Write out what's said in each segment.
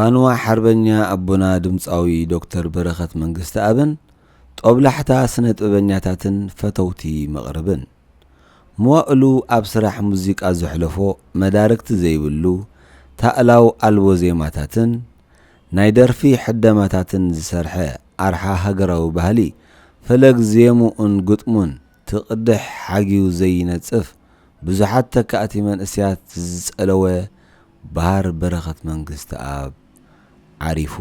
ፋንዋ ሓርበኛ ኣቦና ድምፃዊ ዶክተር በረኸት መንግስተኣብን ጦብላሕታ ስነ ጥበበኛታትን ፈተውቲ መቕርብን። መዋእሉ ኣብ ስራሕ ሙዚቃ ዘሕለፎ መዳርግቲ ዘይብሉ ታእላው ኣልቦ ዜማታትን ናይ ደርፊ ሕደማታትን ዝሰርሐ ኣርሓ ሃገራዊ ባህሊ ፈለግ ዜምኡን ግጥሙን ትቕድሕ ሓጊው ዘይነጽፍ ብዙሓት ተካእቲ መንእሰያት ዝጸለወ በሃር በረኸት መንግስተኣብ ዓሪፉ።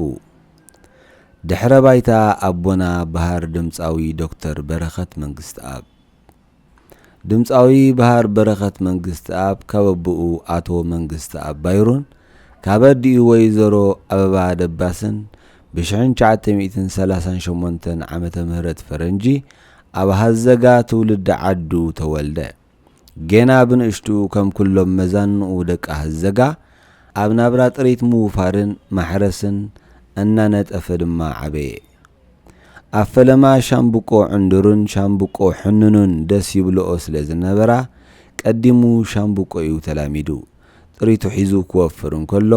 ድሕረ ባይታ ኣቦና በሃር ድምጻዊ ዶክተር በረኸት መንግስተኣብ። ድምጻዊ በሃር በረኸት መንግስተኣብ ካብ ኣቦኡ ኣቶ መንግስተኣብ ባይሩን ካብ ኣዲኡ ወይዘሮ ኣበባ ደባስን ብ ሽሕን ትሽዓተ ሚእትን ሰላሳን ሸሞንተን ዓመተ ምህረት ፈረንጂ ኣብ ሃዘጋ ትውልዲ ዓዱ ተወልደ። ጌና ብንእሽቱ ከም ኩሎም መዛንኡ ደቂ ሃዘጋ ኣብ ናብራ ጥሪት ምውፋርን ማሕረስን እናነጠፈ ድማ ዓበየ። ኣብ ፈለማ ሻምብቆ ዕንዱርን ሻምብቆ ሕኑኑን ደስ ይብልኦ ስለ ዝነበራ ቀዲሙ ሻምብቆ እዩ ተላሚዱ። ጥሪቱ ሒዙ ክወፍር እንከሎ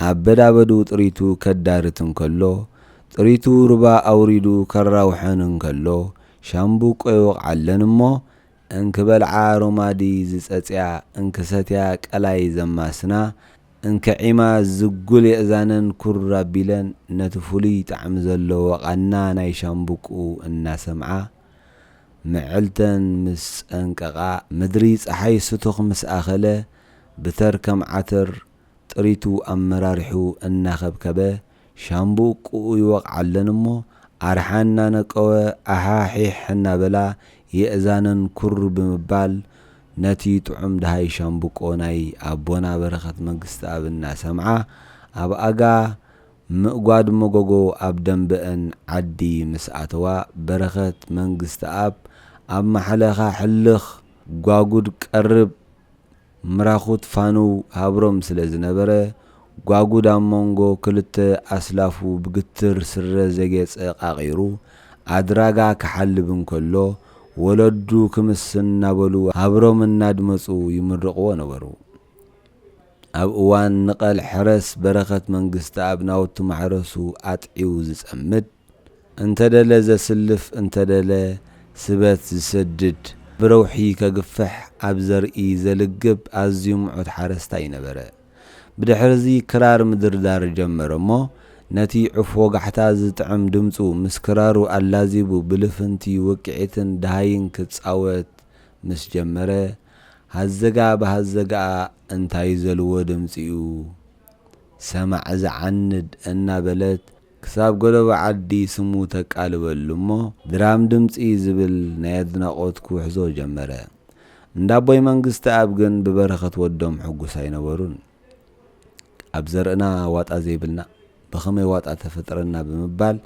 ኣብ በዳበዱ ጥሪቱ ከዳርት እንከሎ ጥሪቱ ሩባ ኣውሪዱ ከራውሐን እንከሎ ሻምብቆ ይወቕዓለን እሞ እንክበልዓ ሮማዲ ዝጸጽያ እንክሰትያ ቀላይ ዘማስና እንክዒማ ዝጉል የእዛነን ኩር ኣቢለን ነቲ ፍሉይ ጣዕሚ ዘለዎ ቃና ናይ ሻምብቆኡ እናሰምዓ መዐልተን ምስ ጸንቀቓ ምድሪ ጸሓይ ስቱኽ ምስ ኣኸለ ብተር ከም ዓተር ጥሪቱ ኣመራሪሑ እናኸብከበ ሻምብቆኡ ይወቕዓለን እሞ ኣርሓ እናነቀወ ኣሓሒሕ እናበላ የእዛነን ኩር ብምባል ነቲ ጥዑም ደሃይ ሻምብቆ ናይ ኣቦና በረኸት መንግስተኣብ እናሰምዓ ኣብ ኣጋ ምእጓድ መጎጎ ኣብ ደንበአን ዓዲ ምስ ኣተዋ በረኸት መንግስተኣብ ኣብ ማሕለኻ ሕልኽ ጓጉድ ቀርብ ምራኹት ፋኑው ሃብሮም ስለ ዝነበረ ጓጉድ ኣብ መንጎ ክልተ ኣስላፉ ብግትር ስረ ዘጌጸ ቃቒሩ ኣድራጋ ክሓልብ እንከሎ ወለዱ ክምስ እናበሉ ሃብሮም እናድመጹ ይምርቕዎ ነበሩ። ኣብ እዋን ንቐል ሕረስ በረኸት መንግስተኣብ ናውቲ ማሕረሱ ኣጥዒው ዝጸምድ እንተደለ ዘስልፍ እንተደለ ስበት ዝሰድድ ብረውሒ ከግፍሕ ኣብ ዘርኢ ዘልግብ ኣዝዩ ምዑት ሓረስታይ ነበረ። ብድሕርዚ ክራር ምድርዳር ጀመረ እሞ ነቲ ዕፍ ወጋሕታ ዝጥዕም ድምጹ ምስ ክራሩ ኣላዚቡ ብልፍንቲ ውቅዒትን ደሃይን ክጻወት ምስ ጀመረ ሃዘጋ ብሃዘጋኣ እንታይ ዘልዎ ድምጺ'ዩ ሰማዕ ዝዓንድ እናበለት ክሳብ ጎደቦ ዓዲ ስሙ ተቃልበሉ እሞ ድራም ድምጺ ዝብል ናይ ኣድናቖት ክውሕዞ ጀመረ። እንዳ ኣቦይ መንግስተኣብ ግን ብበረኸት ወዶም ሕጉስ ኣይነበሩን። ኣብ ዘርእና ዋጣ ዘይብልና ብኸመይ ዋጣ ተፈጥረና ብምባል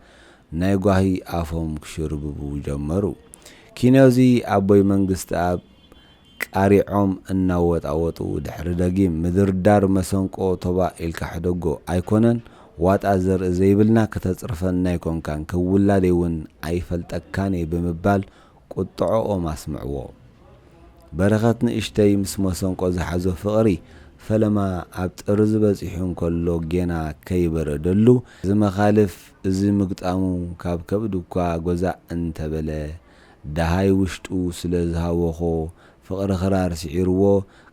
ናይ ጓሂ ኣፎም ክሽርብቡ ጀመሩ። ኪኖዚ ኣቦይ መንግስተኣብ ቃሪዖም እናወጣወጡ ድሕሪ ደጊም ምድርዳር መሰንቆ ቶባ ኢልካ ሕደጎ ኣይኮነን ዋጣ ዘርኢ ዘይብልና ከተጽርፈና ኣይኮንካን ክውላደይ እውን ኣይፈልጠካን እየ ብምባል ቁጥዖኦም ኣስምዕዎ። በረኸት ንእሽተይ ምስ መሰንቆ ዝሓዞ ፍቕሪ ፈለማ ኣብ ጥርዚ በጺሑ እንከሎ ጌና ከይበረደሉ እዚ መኻልፍ እዚ ምግጣሙ ካብ ከብዱ እኳ ጎዛእ እንተበለ ደሃይ ውሽጡ ስለ ዝሃወኾ ፍቕሪ ክራር ስዒርዎ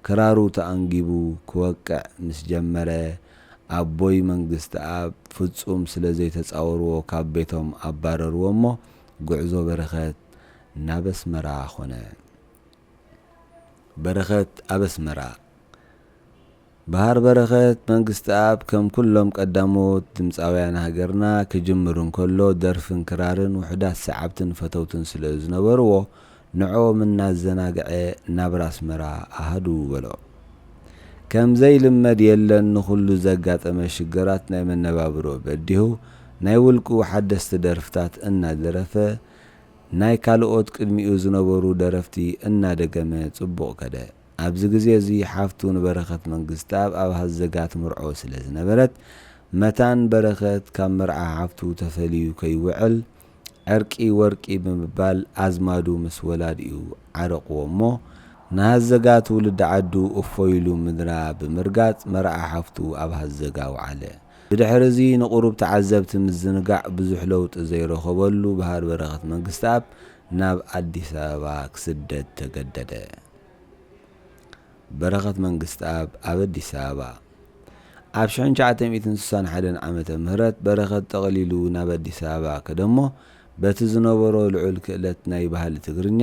ክራሩ ተኣንጊቡ ክወቅዕ ምስ ጀመረ ኣቦይ መንግስተኣብ ፍጹም ስለ ዘይተጻወርዎ ካብ ቤቶም ኣባረርዎ እሞ ጉዕዞ በረኸት ናብ ኣስመራ ኾነ። በረኸት ኣብ ኣስመራ። በሃር በረኸት መንግስተኣብ ከም ኩሎም ቀዳሞት ድምጻውያን ሃገርና ክጅምር እንከሎ ደርፍን ክራርን ውሑዳት ሰዓብትን ፈተውትን ስለ ዝነበርዎ ንዕኦም እናዘናግዐ ናብራ ኣስመራ ኣሃድው በሎ። ከም ዘይልመድ የለን ንኹሉ ዘጋጠመ ሽግራት ናይ መነባብሮ በዲሁ ናይ ውልቁ ሓደስቲ ደርፍታት እናደረፈ ናይ ካልኦት ቅድሚኡ ዝነበሩ ደረፍቲ እናደገመ ጽቡቕ ከደ። ኣብዚ ግዜ እዚ ሓፍቱ ንበረኸት መንግስተኣብ ኣብ ሃዘጋ ትምርዖ ስለ ዝነበረት መታን በረኸት ካብ መርዓ ሓፍቱ ተፈልዩ ከይውዕል ዕርቂ ወርቂ ብምባል ኣዝማዱ ምስ ወላዲኡ ዓረቕዎ እሞ ንሃዘጋ ትውልዲ ዓዱ እፎ ኢሉ ምድራ ብምርጋጽ መርዓ ሓፍቱ ኣብ ሃዘጋ ወዓለ። ብድሕሪ እዚ ንቑሩብ ተዓዘብቲ ምዝንጋዕ ብዙሕ ለውጢ ዘይረኸበሉ በሃር በረኸት መንግስተኣብ ናብ ኣዲስ ኣበባ ክስደድ ተገደደ። በረኸት መንግስተኣብ ኣብ ኣዲስ ኣበባ። ኣብ ሽሕን ትሽዓተ ሚእትን ስሳን ሓደን ዓመተ ምህረት በረኸት ጠቕሊሉ ናብ ኣዲስ ኣበባ ከደሞ፣ በቲ ዝነበሮ ልዑል ክእለት ናይ ባህሊ ትግርኛ፣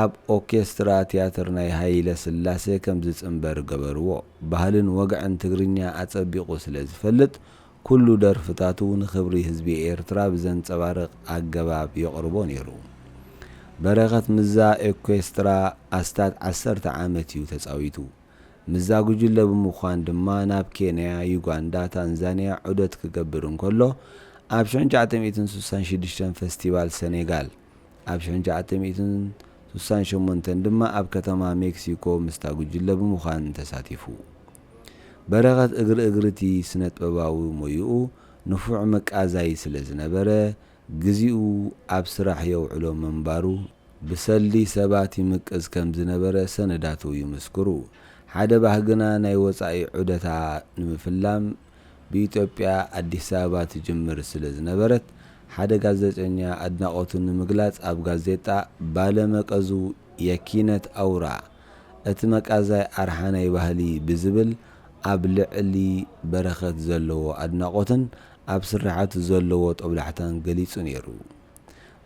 ኣብ ኦርኬስትራ ትያትር ናይ ሃይለ ስላሴ ከም ዝጽንበር ገበርዎ። ባህልን ወግዕን ትግርኛ ኣጸቢቑ ስለ ዝፈልጥ፣ ኩሉ ደርፍታቱ ንኽብሪ ህዝቢ ኤርትራ ብዘንጸባርቕ ኣገባብ የቕርቦ ነይሩ። በረኸት ምዛ ኦርኬስትራ ኣስታት ዓሰርተ ዓመት እዩ ተጻዊቱ። ምዛ ጉጅለ ብምዃን ድማ ናብ ኬንያ፣ ዩጋንዳ፣ ታንዛንያ ዑደት ክገብር እንከሎ፣ ኣብ ሽሕን ትሽዓተ ሚእትን ስሳን ሽዱሽተን ፈስቲቫል ሰኔጋል፣ ኣብ ሽሕን ትሽዓተ ሚእትን ስሳን ሸሞንተን ድማ ኣብ ከተማ ሜክሲኮ ምስታ ጉጅለ ብምዃን ተሳቲፉ። በረኸት እግሪ እግሪ እቲ ስነጥበባዊ ሞይኡ ንፉዕ መቃዛይ ስለ ዝነበረ፣ ግዜኡ ኣብ ስራሕ የውዕሎ ምንባሩ፣ ብሰልዲ ሰባት ይምቅዝ ከም ዝነበረ ሰነዳቱ ይምስክሩ። ሓደ ባህግና ናይ ወጻኢ ዑደታ ንምፍላም ብኢትዮጵያ ኣዲስ ኣበባ ትጅምር ስለ ዝነበረት፣ ሓደ ጋዜጠኛ ኣድናቖቱ ንምግላጽ ኣብ ጋዜጣ ባለ መቀዙ የኪነት ኣውራ፣ እቲ መቃዛይ ኣርሓ ናይ ባህሊ ብዝብል ኣብ ልዕሊ በረኸት ዘለዎ ኣድናቖትን ኣብ ስርሓቱ ዘለዎ ጦብላሕታን ገሊጹ ነይሩ።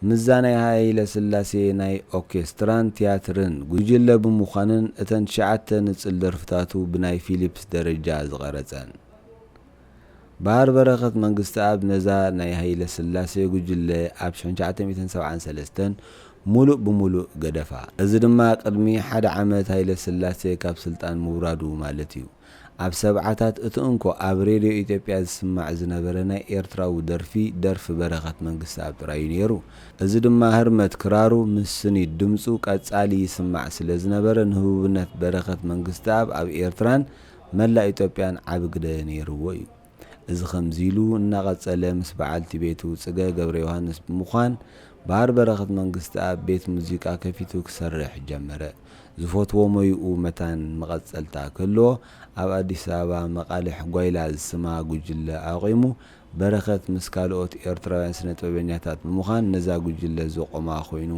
ምዛ ናይ ሃይለ ስላሴ ናይ ኦርኬስትራን ትያትርን ጉጅለ ብምዃንን እተን ትሽዓተ ንጽል ደርፍታቱ ብናይ ፊሊፕስ ደረጃ ዝቐረጸን። በሃር በረኸት መንግስተኣብ ነዛ ናይ ሃይለ ስላሴ ጉጅለ ኣብ ሽሕን ትሽዓተ ሚእትን ሰብዓን ሰለስተን ሙሉእ ብሙሉእ ገደፋ። እዚ ድማ ቅድሚ ሓደ ዓመት ሃይለ ስላሴ ካብ ስልጣን ምውራዱ ማለት እዩ። ኣብ ሰብዓታት እቲ እንኮ ኣብ ሬድዮ ኢትዮጵያ ዝስማዕ ዝነበረ ናይ ኤርትራዊ ደርፊ፣ ደርፊ በረኸት መንግስተኣብ ጥራይ እዩ ነይሩ። እዚ ድማ ህርመት ክራሩ ምስ ስኒት ድምጹ ቀጻሊ ይስማዕ ስለ ዝነበረ፣ ንህቡብነት በረኸት መንግስተኣብ ኣብ ኤርትራን መላእ ኢትዮጵያን ዓቢ ግደ ነይርዎ እዩ። እዚ ከምዚ ኢሉ እናቐጸለ፣ ምስ በዓልቲ ቤቱ ጽገ ገብረ ዮሃንስ ብምዃን፣ በሃር በረኸት መንግስተኣብ ቤት ሙዚቃ ከፊቱ ክሰርሕ ጀመረ። ዝፈትዎ ሞይኡ መታን መቐጸልታ ክህልዎ፣ ኣብ ኣዲስ ኣበባ መቓልሕ ጓይላ ዝስማ ጉጅለ ኣቑሙ፣ በረኸት ምስ ካልኦት ኤርትራውያን ስነ ጥበበኛታት ብምዃን ነዛ ጉጅለ ዘቖማ ኮይኑ፣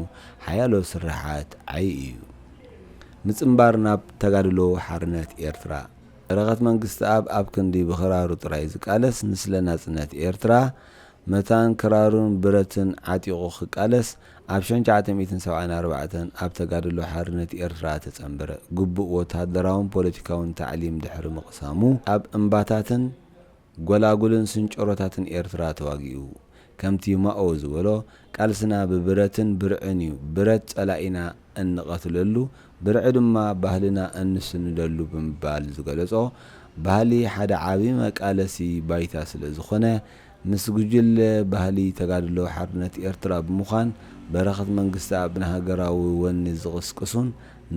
ሓያሎ ስርሓት ዓዪ እዩ። ምጽንባር ናብ ተጋድሎ ሓርነት ኤርትራ። በረኸት መንግስተኣብ ኣብ ክንዲ ብኽራሩ ጥራይ ዝቃለስ፣ ንስለ ናጽነት ኤርትራ፣ መታን ክራሩን ብረትን ዓጢቑ ክቃለስ፣ ኣብ ሽሕን ትሽዓተ ሚእትን ሰብዓን ኣርባዕተን ኣብ ተጋድሎ ሓርነት ኤርትራ ተጸንበረ። ግቡእ ወተሃደራውን ፖለቲካውን ታዕሊም ድሕሪ ምቕሳሙ፣ ኣብ እምባታትን ጎላጉልን ስንጨሮታትን ኤርትራ ተዋጊኡ። ከምቲ ማኦ ዝበሎ፣ ቃልስና ብብረትን ብርዕን እዩ። ብረት ጸላኢና እንቐትለሉ፣ ብርዒ ድማ ባህልና እንስንደሉ ብምባል ዝገለጾ፣ ባህሊ ሓደ ዓቢ መቃለሲ ባይታ ስለ ዝኾነ፣ ምስ ጉጅለ ባህሊ ተጋድሎ ሓርነት ኤርትራ ብምዃን፣ በረኸት መንግስተኣብ ንሃገራዊ ወኒ ዝቕስቅሱን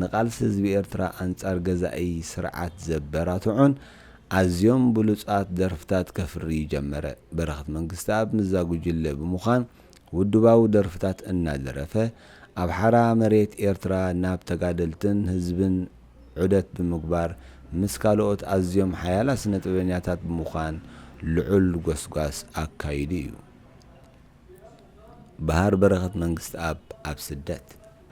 ንቃልሲ ህዝቢ ኤርትራ ኣንጻር ገዛኢ ስርዓት ዘበራትዑን ኣዝዮም ብሉጻት ደርፍታት ከፍሪ ጀመረ። በረኸት መንግስተኣብ ምስዛ ጉጅለ ብምዃን ውድባዊ ደርፍታት እናደረፈ፣ ኣብ ሓራ መሬት ኤርትራ ናብ ተጋደልትን ህዝብን ዑደት ብምግባር፣ ምስ ካልኦት ኣዝዮም ሓያላት ስነ ጥበበኛታት ብምዃን ልዑል ጎስጓስ ኣካይዱ እዩ። በሃር በረኸት መንግስተኣብ ኣብ ስደት።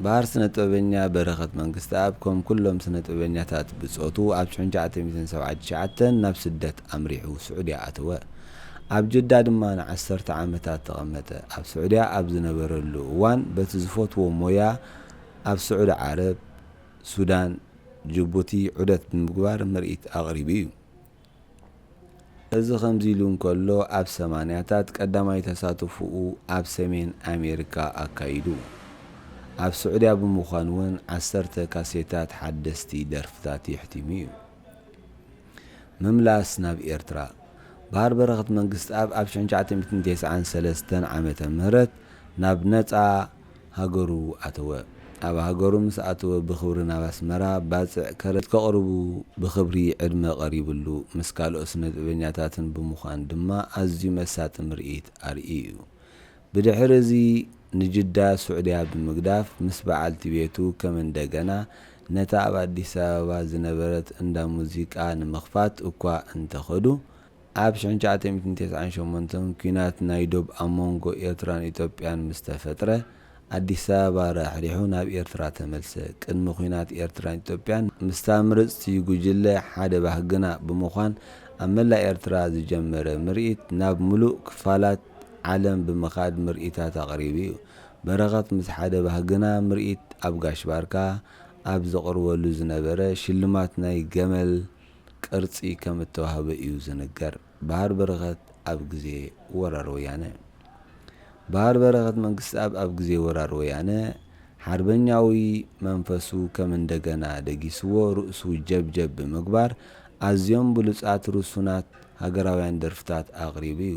በሃር ስነ ጥበበኛ በረኸት መንግስተኣብ፣ ከም ኩሎም ስነ ጥበበኛታት ብጾቱ፣ ኣብ ሽሕን ትሽዓተ ሚእትን ሰብዓን ትሽዓተን ናብ ስደት ኣምሪሑ ስዑድያ ኣተወ። ኣብ ጅዳ ድማ ንዓሰርተ ዓመታት ተቐመጠ። ኣብ ስዑድያ ኣብ ዝነበረሉ እዋን፣ በቲ ዝፈትዎ ሞያ ኣብ ስዑዲ ዓረብ፣ ሱዳን፣ ጅቡቲ ዑደት ብምግባር ምርኢት ኣቕሪቡ እዩ። እዚ ከምዚ ኢሉ እንከሎ፣ ኣብ ሰማንያታት ቀዳማይ ተሳትፎኡ ኣብ ሰሜን ኣሜሪካ ኣካይዱ። ኣብ ስዑድያ ብምዃን እውን ዓሰርተ ካሴታት ሓደስቲ ደርፍታት የሕቲሙ እዩ። ምምላስ ናብ ኤርትራ። በሃር በረኸት መንግስተኣብ ኣብ ሽሕን ትሽዓተ ሚእትን ተስዓን ሰለስተን ዓመተ ምህረት ናብ ነጻ ሃገሩ ኣተወ። ኣብ ሃገሩ ምስ ኣተወ፣ ብኽብሪ ናብ ኣስመራ ባጽዕ ከረን ከቕርቡ ብኽብሪ ዕድመ ቀሪብሉ፣ ምስ ካልኦት ስነ ጥበበኛታትን ብምዃን ድማ ኣዝዩ መሳጢ ምርኢት ኣርእዩ እዩ። ብድሕሪ እዚ ንጅዳ ስዑድያ ብምግዳፍ፣ ምስ በዓልቲ ቤቱ ከም እንደገና ነታ ኣብ ኣዲስ ኣበባ ዝነበረት እንዳ ሙዚቃ ንምኽፋት እኳ እንተኸዱ፣ ኣብ ሽሕን ትሽዓተ ሚእትን ተስዓን ሸሞንተን ኲናት ናይ ዶብ ኣብ መንጎ ኤርትራን ኢትዮጵያን ምስ ተፈጥረ፣ ኣዲስ ኣበባ ራሕሪሑ ናብ ኤርትራ ተመልሰ። ቅድሚ ኲናት ኤርትራን ኢትዮጵያን ምስታ ምርጽቲ ጉጅለ ሓደ ባህግና ብምዃን ኣብ መላእ ኤርትራ ዝጀመረ ምርኢት ናብ ምሉእ ክፋላት ዓለም ብምኻድ ምርኢታት ኣቕሪቡ እዩ። በረኸት ምስ ሓደ ባህግና ምርኢት ኣብ ጋሽ ባርካ ኣብ ዘቕርበሉ ዝነበረ ሽልማት ናይ ገመል ቅርጺ ከም እተዋህበ እዩ ዝንገር። በሃር በረኸት ኣብ ግዜ ወራር ወያነ። በሃር በረኸት መንግስትኣብ ኣብ ግዜ ወራር ወያነ ሓርበኛዊ መንፈሱ ከም እንደገና ደጊስዎ ርእሱ ጀብጀብ ብምግባር ኣዝዮም ብሉጻት ርሱናት ሃገራውያን ደርፍታት ኣቕሪቡ እዩ።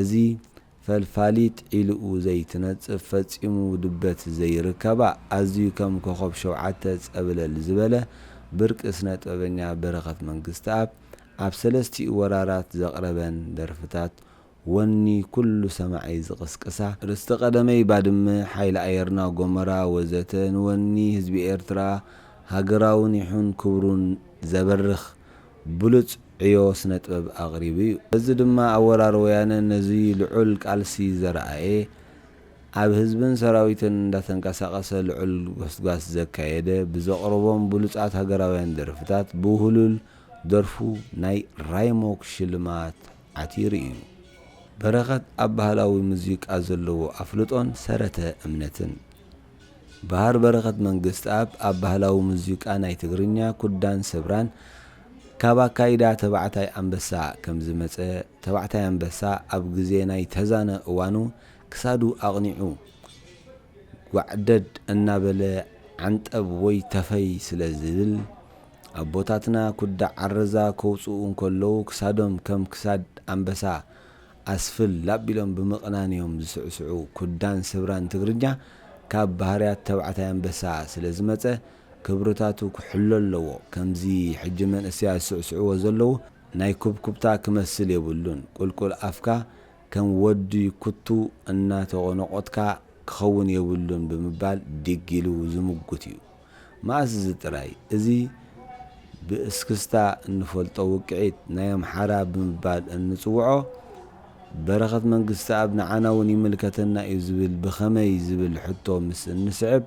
እዚ ፈልፋሊት ዒልኡ ዘይትነጽፍ ፈጺሙ ድበት ዘይርከባ ኣዝዩ ከም ኮኾብ ሸውዓተ ጸብለል ዝበለ ብርቂ ስነ ጥበበኛ በረኸት መንግስትኣብ ኣብ ሰለስቲኡ ወራራት ዘቕረበን ደርፍታት ወኒ ኩሉ ሰማዒ ዝቕስቅሳ፣ ርስቲ ቀደመይ ባድመ፣ ሓይሊ ኣየርና ጎመራ ወዘተ ንወኒ ህዝቢ ኤርትራ ሃገራውን ይኹን ክብሩን ዘበርኽ ብሉጽ ዕዮ ስነ ጥበብ ኣቕሪቡ እዩ። በዚ ድማ ኣብ ወራር ወያነ ነዚ ልዑል ቃልሲ ዘርኣየ፣ ኣብ ህዝብን ሰራዊትን እንዳተንቀሳቐሰ ልዑል ጎስጓስ ዘካየደ፣ ብዘቕረቦም ብሉጻት ሃገራውያን ደርፍታት ብውህሉል ደርፉ ናይ ራይሞክ ሽልማት ዓቲሩ እዩ። በረኸት ኣብ ባህላዊ ሙዚቃ ዘለዎ ኣፍልጦን ሰረተ እምነትን። በሃር በረኸት መንግስትኣብ ኣብ ባህላዊ ሙዚቃ ናይ ትግርኛ ኩዳን ስብራን ካብ ኣካይዳ ተባዕታይ ኣንበሳ ከም ዝመጸ፣ ተባዕታይ ኣንበሳ ኣብ ግዜ ናይ ተዛነ እዋኑ ክሳዱ ኣቕኒዑ ጓዕደድ እናበለ ዓንጠብ ወይ ተፈይ ስለ ዝብል፣ ኣቦታትና ኩዳ ዓረዛ ከውጽኡ እንከለዉ ክሳዶም ከም ክሳድ ኣንበሳ ኣስፍል ኣቢሎም ብምቕናን እዮም ዝስዕስዑ። ኩዳን ስብራን ትግርኛ ካብ ባህርያት ተባዕታይ ኣንበሳ ስለ ዝመጸ፣ ክብርታቱ ክሕሎ ኣለዎ። ከምዚ ሕጂ መንእሰያት ዝስዕስዕዎ ዘለዉ ናይ ኩብኩብታ ክመስል የብሉን። ቁልቁል ኣፍካ ከም ወዲ ኩቱ እናተቖነቖትካ ክኸውን የብሉን ብምባል ዲግ ኢሉ ዝምጉት እዩ። መኣስ እዚ ጥራይ፣ እዚ ብእስክስታ እንፈልጦ ውቅዒት ናይ ኣምሓራ ብምባል እንጽውዖ፣ በረኸት መንግስትኣብ ንዓና እውን ይምልከተና እዩ ዝብል ብኸመይ ዝብል ሕቶ ምስ እንስዕብ፣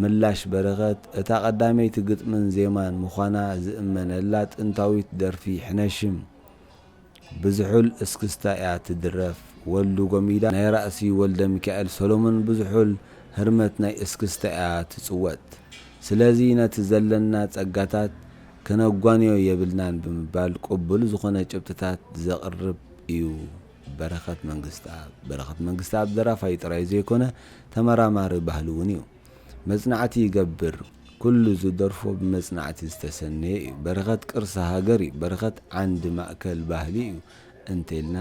ምላሽ በረኸት፣ እታ ቀዳመይቲ ግጥምን ዜማን ምዃና ዝእመነላ ጥንታዊት ደርፊ ሕነሽም ብዝሑል እስክስታ እያ ትድረፍ። ወልዱ ጎሚዳ ናይ ራእሲ ወልደሚካኤል ሰሎሞን ብዝሑል ህርመት ናይ እስክስታ እያ ትጽወት። ስለዚ ነቲ ዘለና ጸጋታት ክነጓንዮ የብልናን ብምባል ቅቡል ዝኾነ ጭብጥታት ዘቕርብ እዩ በረኸት መንግስትኣብ። በረኸት መንግስትኣብ ደራፋይ ጥራይ ዘይኮነ ተመራማሪ ባህሊ እውን እዩ። መጽናዕቲ ይገብር። ኩሉ ዝደርፎ ብመጽናዕቲ ዝተሰነየ እዩ። በረኸት ቅርሲ ሃገር እዩ። በረኸት ዓንዲ ማእከል ባህሊ እዩ እንተልና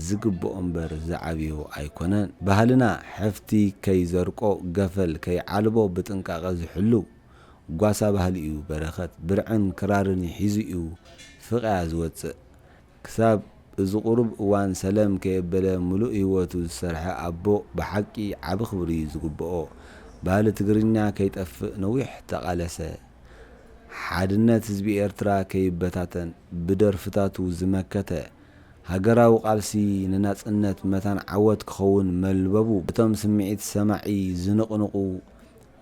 ዝግብኦ እምበር ዝዓብዮ ኣይኮነን። ባህልና ሐፍቲ ከይዘርቆ፣ ገፈል ከይዓልቦ ብጥንቃቐ ዝሕሉ ጓሳ ባህሊ እዩ በረኸት። ብርዕን ክራርን ሒዙ እዩ ፍቕያ ዝወጽእ። ክሳብ እዚ ቁሩብ እዋን ሰለም ከየበለ ምሉእ ህይወቱ ዝሰርሐ ኣቦ ብሓቂ ዓቢ ክብሪ እዩ ዝግብኦ። ባህሊ ትግርኛ ከይጠፍእ ነዊሕ ተቓለሰ። ሓድነት ህዝቢ ኤርትራ ከይበታተን ብደርፍታቱ ዝመከተ፣ ሃገራዊ ቃልሲ ንናጽነት መታን ዓወት ክኸውን መልበቡ። እቶም ስምዒት ሰማዒ ዝንቕንቑ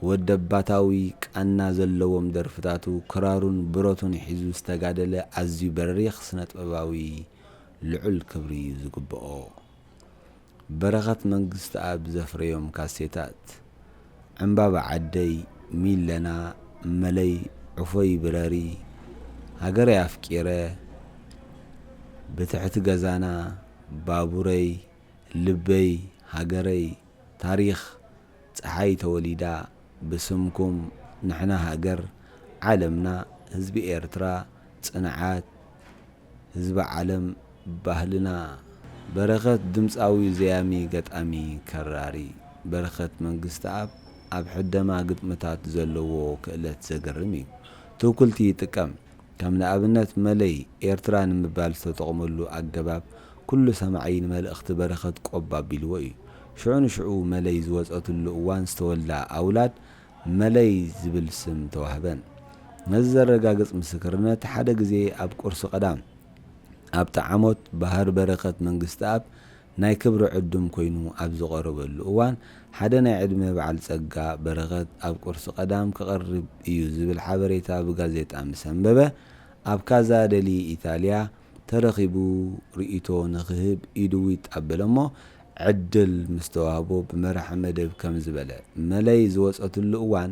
ወደባታዊ ቃና ዘለዎም ደርፍታቱ፣ ክራሩን ብረቱን ሒዙ ዝተጋደለ ኣዝዩ በሪኽ ስነ-ጥበባዊ ልዑል ክብሪ እዩ ዝግብኦ። በረኸት መንግስትኣብ ዘፍረዮም ካሴታት፣ ዕምባባ ዓደይ፣ ሚለና፣ መለይ፣ ዕፎይ ብረሪ፣ ሃገረይ ኣፍቂረ፣ ብትሕቲ ገዛና፣ ባቡረይ፣ ልበይ፣ ሃገረይ፣ ታሪኽ፣ ጸሓይ ተወሊዳ፣ ብስምኩም፣ ንሕና ሃገር፣ ዓለምና፣ ህዝቢ ኤርትራ፣ ጽንዓት፣ ህዝቢ ዓለም፣ ባህልና። በረኸት ድምጻዊ፣ ዘያሚ፣ ገጣሚ፣ ከራሪ። በረኸት መንግስትኣብ ኣብ ሕደማ ግጥምታት ዘለዎ ክእለት ዘገርም እዩ። ትውክልቲ ይጥቀም። ከም ንኣብነት መለይ ኤርትራ ንምባል ዝተጠቕመሉ ኣገባብ ኩሉ ሰማዒ ንመልእኽቲ በረኸት ቆብ ኣቢልዎ እዩ። ሽዑ ንሽዑ መለይ ዝወጸትሉ እዋን ዝተወልዳ ኣውላድ መለይ ዝብል ስም ተዋህበን። ነዚ ዘረጋግጽ ምስክርነት ሓደ ግዜ ኣብ ቁርሲ ቀዳም ኣብቲ ዓሞት ባህር በረኸት መንግስተኣብ ናይ ክብሪ ዕዱም ኮይኑ ኣብ ዝቐረበሉ እዋን፣ ሓደ ናይ ዕድመ በዓል ጸጋ በረኸት ኣብ ቁርሲ ቀዳም ክቐርብ እዩ ዝብል ሓበሬታ ብጋዜጣ ምስ ኣንበበ፣ ኣብ ካዛ ደሊ ኢታልያ ተረኺቡ ርእይቶ ንኽህብ ኢዱ ዊጥ ኣበለ እሞ፣ ዕድል ምስ ተዋህቦ ብመራሒ መደብ ከምዚ በለ፣ መለይ ዝወጸትሉ እዋን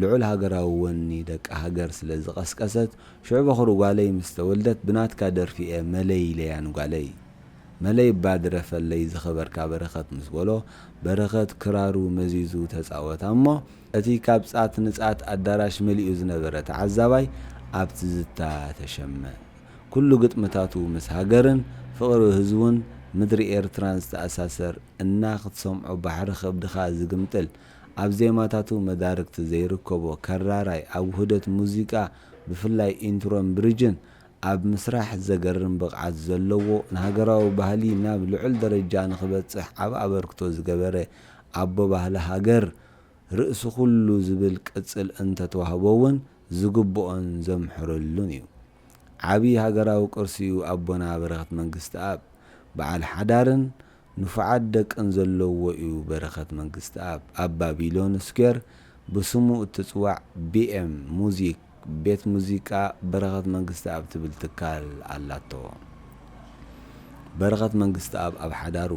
ልዑል ሃገራዊ ወኒ ደቂ ሃገር ስለ ዝቐስቀሰት፣ ሽዑ በኹሪ ጓለይ ምስ ተወልደት ብናትካ ደርፊ እየ መለይ ኢለያ ንጓለይ። መለይ እባ ድረፈለይ ዝኸበርካ በረኸት ምስ በሎ፣ በረኸት ክራሩ መዚዙ ተጻወታ እሞ፣ እቲ ካብ ጻት ንጻት ኣዳራሽ መሊኡ ዝነበረ ተዓዛባይ ኣብ ትዝታ ተሸመ። ኩሉ ግጥምታቱ ምስ ሃገርን ፍቕሪ ህዝቡን ምድሪ ኤርትራን ዝተኣሳሰር እና ክትሰምዖ ባሕሪ ከብድኻ ዝግምጥል፣ ኣብ ዜማታቱ መዳርግቲ ዘይርከቦ ከራራይ፣ ኣብ ውህደት ሙዚቃ ብፍላይ ኢንትሮን ብሪጅን ኣብ ምስራሕ ዘገርም ብቕዓት ዘለዎ፣ ንሃገራዊ ባህሊ ናብ ልዑል ደረጃ ንኽበጽሕ ዓቢ ኣበርክቶ ዝገበረ ኣቦ ባህሊ ሃገር ርእሲ ኩሉ ዝብል ቅጽል እንተተዋህቦ እውን ዝግብኦን ዘምሕረሉን እዩ። ዓቢ ሃገራዊ ቅርሲ እዩ ኣቦና በረኸት መንግስተኣብ። በዓል ሓዳርን ንፉዓት ደቅን ዘለዎ እዩ በረኸት መንግስተኣብ። ኣብ ባቢሎን ስኩዌር ብስሙ እትጽዋዕ ቢ ኤም ሙዚክ፣ ቤት ሙዚቃ በረኸት መንግስተኣብ ትብል ትካል ኣላቶ። በረኸት መንግስተኣብ ኣብ ሓዳሩ።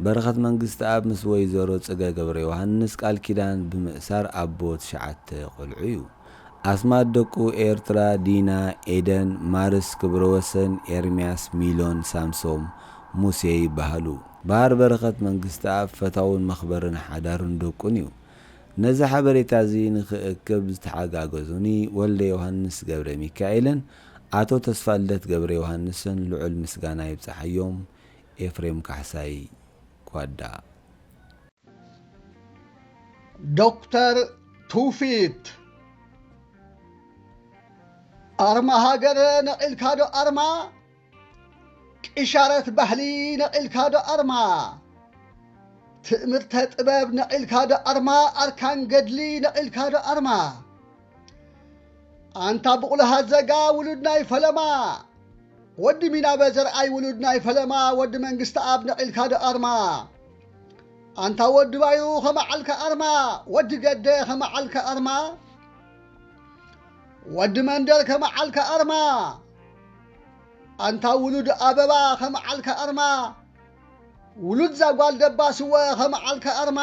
በረኸት መንግስተኣብ ምስ ወይዘሮ ጽገ ገብረ ዮሃንስ ቃል ኪዳን ብምእሳር ኣቦ ትሽዓተ ቆልዑ እዩ። ኣስማት ደቁ ኤርትራ፣ ዲና፣ ኤደን፣ ማርስ፣ ክብረወሰን፣ ኤርምያስ፣ ሚሎን፣ ሳምሶም፣ ሙሴ ይበሃሉ። ባህር በረኸት መንግስተኣብ ፈታውን መኽበርን ሓዳሩን ደቁን እዩ። ነዚ ሓበሬታ እዚ ንኽእክብ ዝተሓጋገዙኒ ወልደ ዮሃንስ ገብረ ሚካኤልን ኣቶ ተስፋልደት ገብረ ዮሃንስን ልዑል ምስጋና ይብጻሓዮም። ኤፍሬም ካሕሳይ፣ ጓዳ። ዶክተር ትውፊት፣ ኣርማ ሃገር ነቒልካ ዶ ኣርማ? ቅሻረት ባህሊ ነቒልካ ዶ ኣርማ? ትእምርተ ጥበብ ነቒልካ ዶ ኣርማ? ኣርካን ገድሊ ነቒልካ ዶ ኣርማ? ኣንታ ብቑልሃት ዘጋ ውሉድ ናይ ፈለማ፣ ወዲ ሚናበ ዘርኣይ ውሉድ ናይ ፈለማ፣ ወዲ መንግስተኣብ ነቒልካ ዶ ኣርማ? ኣንታ ወዲ ባይሩ ከመዓልካ ኣርማ፣ ወዲ ገደ ከመዓልካ ኣርማ፣ ወዲ መንደር ከመዓልካ ኣርማ፣ ኣንታ ውሉድ ኣበባ ከመዓልካ ኣርማ፣ ውሉድ ዛጓል ደባስወ ከመዓልካ ኣርማ፣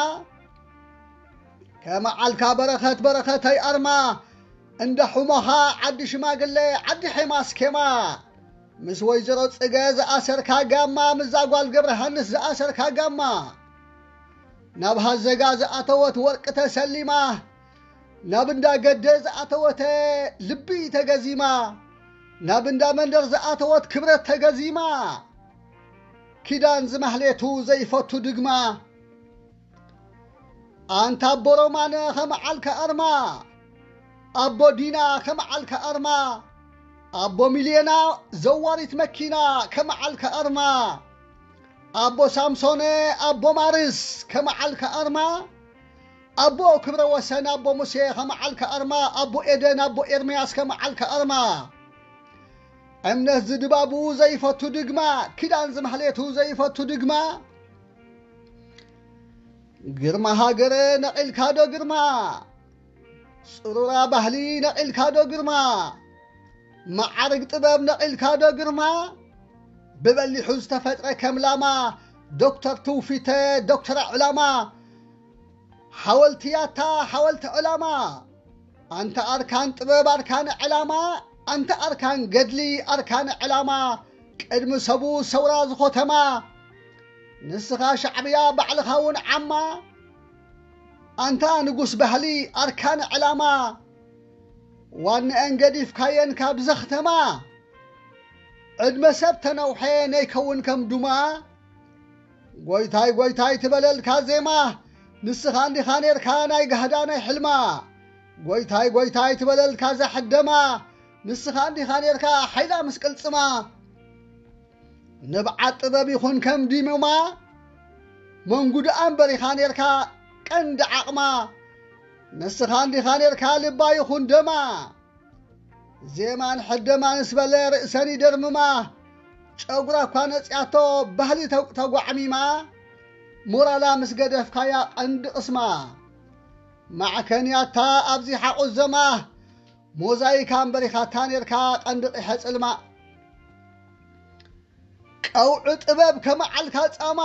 ከመዓልካ በረኸት በረኸተይ ኣርማ፣ እንዳ ሑሞኻ ዓዲ ሽማግለ ዓዲ ሔማስኬማ፣ ምስ ወይዘሮ ጽገ ዝኣሰርካ ጋማ፣ ምስ ዛጓል ገብረ ሃንስ ዝኣሰርካ ጋማ፣ ናብ ሃዘጋ ዝኣተወት ወርቂ ተሰሊማ፣ ናብ እንዳ ገደ ዝኣተወተ ልቢ ተገዚማ፣ ናብ እንዳ መንደር ዝኣተወት ክብረት ተገዚማ፣ ኪዳን ዝማህሌቱ ዘይፈቱ ድግማ። ኣንታ ኣቦ ሮማነ ከመዓልካ ኣርማ፣ ኣቦ ዲና ከመዓልካ ኣርማ፣ ኣቦ ሚልዮና ዘዋሪት መኪና ከመዓልካ ኣርማ፣ ኣቦ ሳምሶነ፣ ኣቦ ማርስ ከመዓልካ ኣርማ፣ ኣቦ ክብረ ወሰን፣ ኣቦ ሙሴ ከመዓልካ ኣርማ፣ ኣቦ ኤደን፣ ኣቦ ኤርምያስ ከመዓልካ ኣርማ። እምነት ዝድባቡ ዘይፈቱ ድግማ፣ ኪዳን ዝማህሌቱ ዘይፈቱ ድግማ። ግርማ ሃገረ ነቒልካ ዶ ግርማ? ጽሩራ ባህሊ ነቒልካ ዶ ግርማ? መዓርግ ጥበብ ነቒልካ ዶ ግርማ? ብበሊሑ ዝተፈጥረ ከም ላማ፣ ዶክተር ትውፊተ፣ ዶክተር ዕላማ፣ ሓወልቲ ያታ፣ ሓወልቲ ዕላማ። ኣንታ ኣርካን ጥበብ ኣርካን ዕላማ፣ ኣንታ ኣርካን ገድሊ ኣርካን ዕላማ፣ ቅድሚ ሰቡ ሰውራ ዝኾተማ፣ ንስኻ ሻዕብያ ባዕልኻ እውን ዓማ፣ ኣንታ ንጉስ ባህሊ ኣርካን ዕላማ፣ ዋንአን ገዲፍካየን ካብ ዘኽተማ፣ ዕድመ ሰብ ተነውሐ ነይከውን ከም ዱማ፣ ጎይታይ ጎይታይ ትበለልካ ዜማ፣ ንስኻ እንዲኻ ኔርካ ናይ ጋህዳ ናይ ሕልማ። ጎይታይ ጎይታይ ትበለልካ ዛሕደማ፣ ንስኻ እንዲኻ ኔርካ ሓይላ ምስ ቅልጽማ። ንብዓት ጥበብ ይኹን ከም ዲሙማ፣ መንጉድኣ እምበር ኢኻ ኔርካ ቀንዲ ዓቕማ። ንስኻ እንዲኻ ኔርካ ልባ ይኹን ደማ። ዜማን ሕደማን ስበለ ርእሰን ይደርምማ። ጨጉራ እኳ ነጺኣቶ ባህሊ ተው-፣ ተጓዕሚማ፣ ሞራላ ምስ ገደፍካያ ቀንዲ ቅስማ። ማዕከንያታ ኣብዚ ሓቑዘማ፣ ሞዛይካ እምበሪኻታ ኔርካ ቀንዲ ቂሐ ጽልማ። ቀውዒ ጥበብ ከመዓልካ ጻማ፣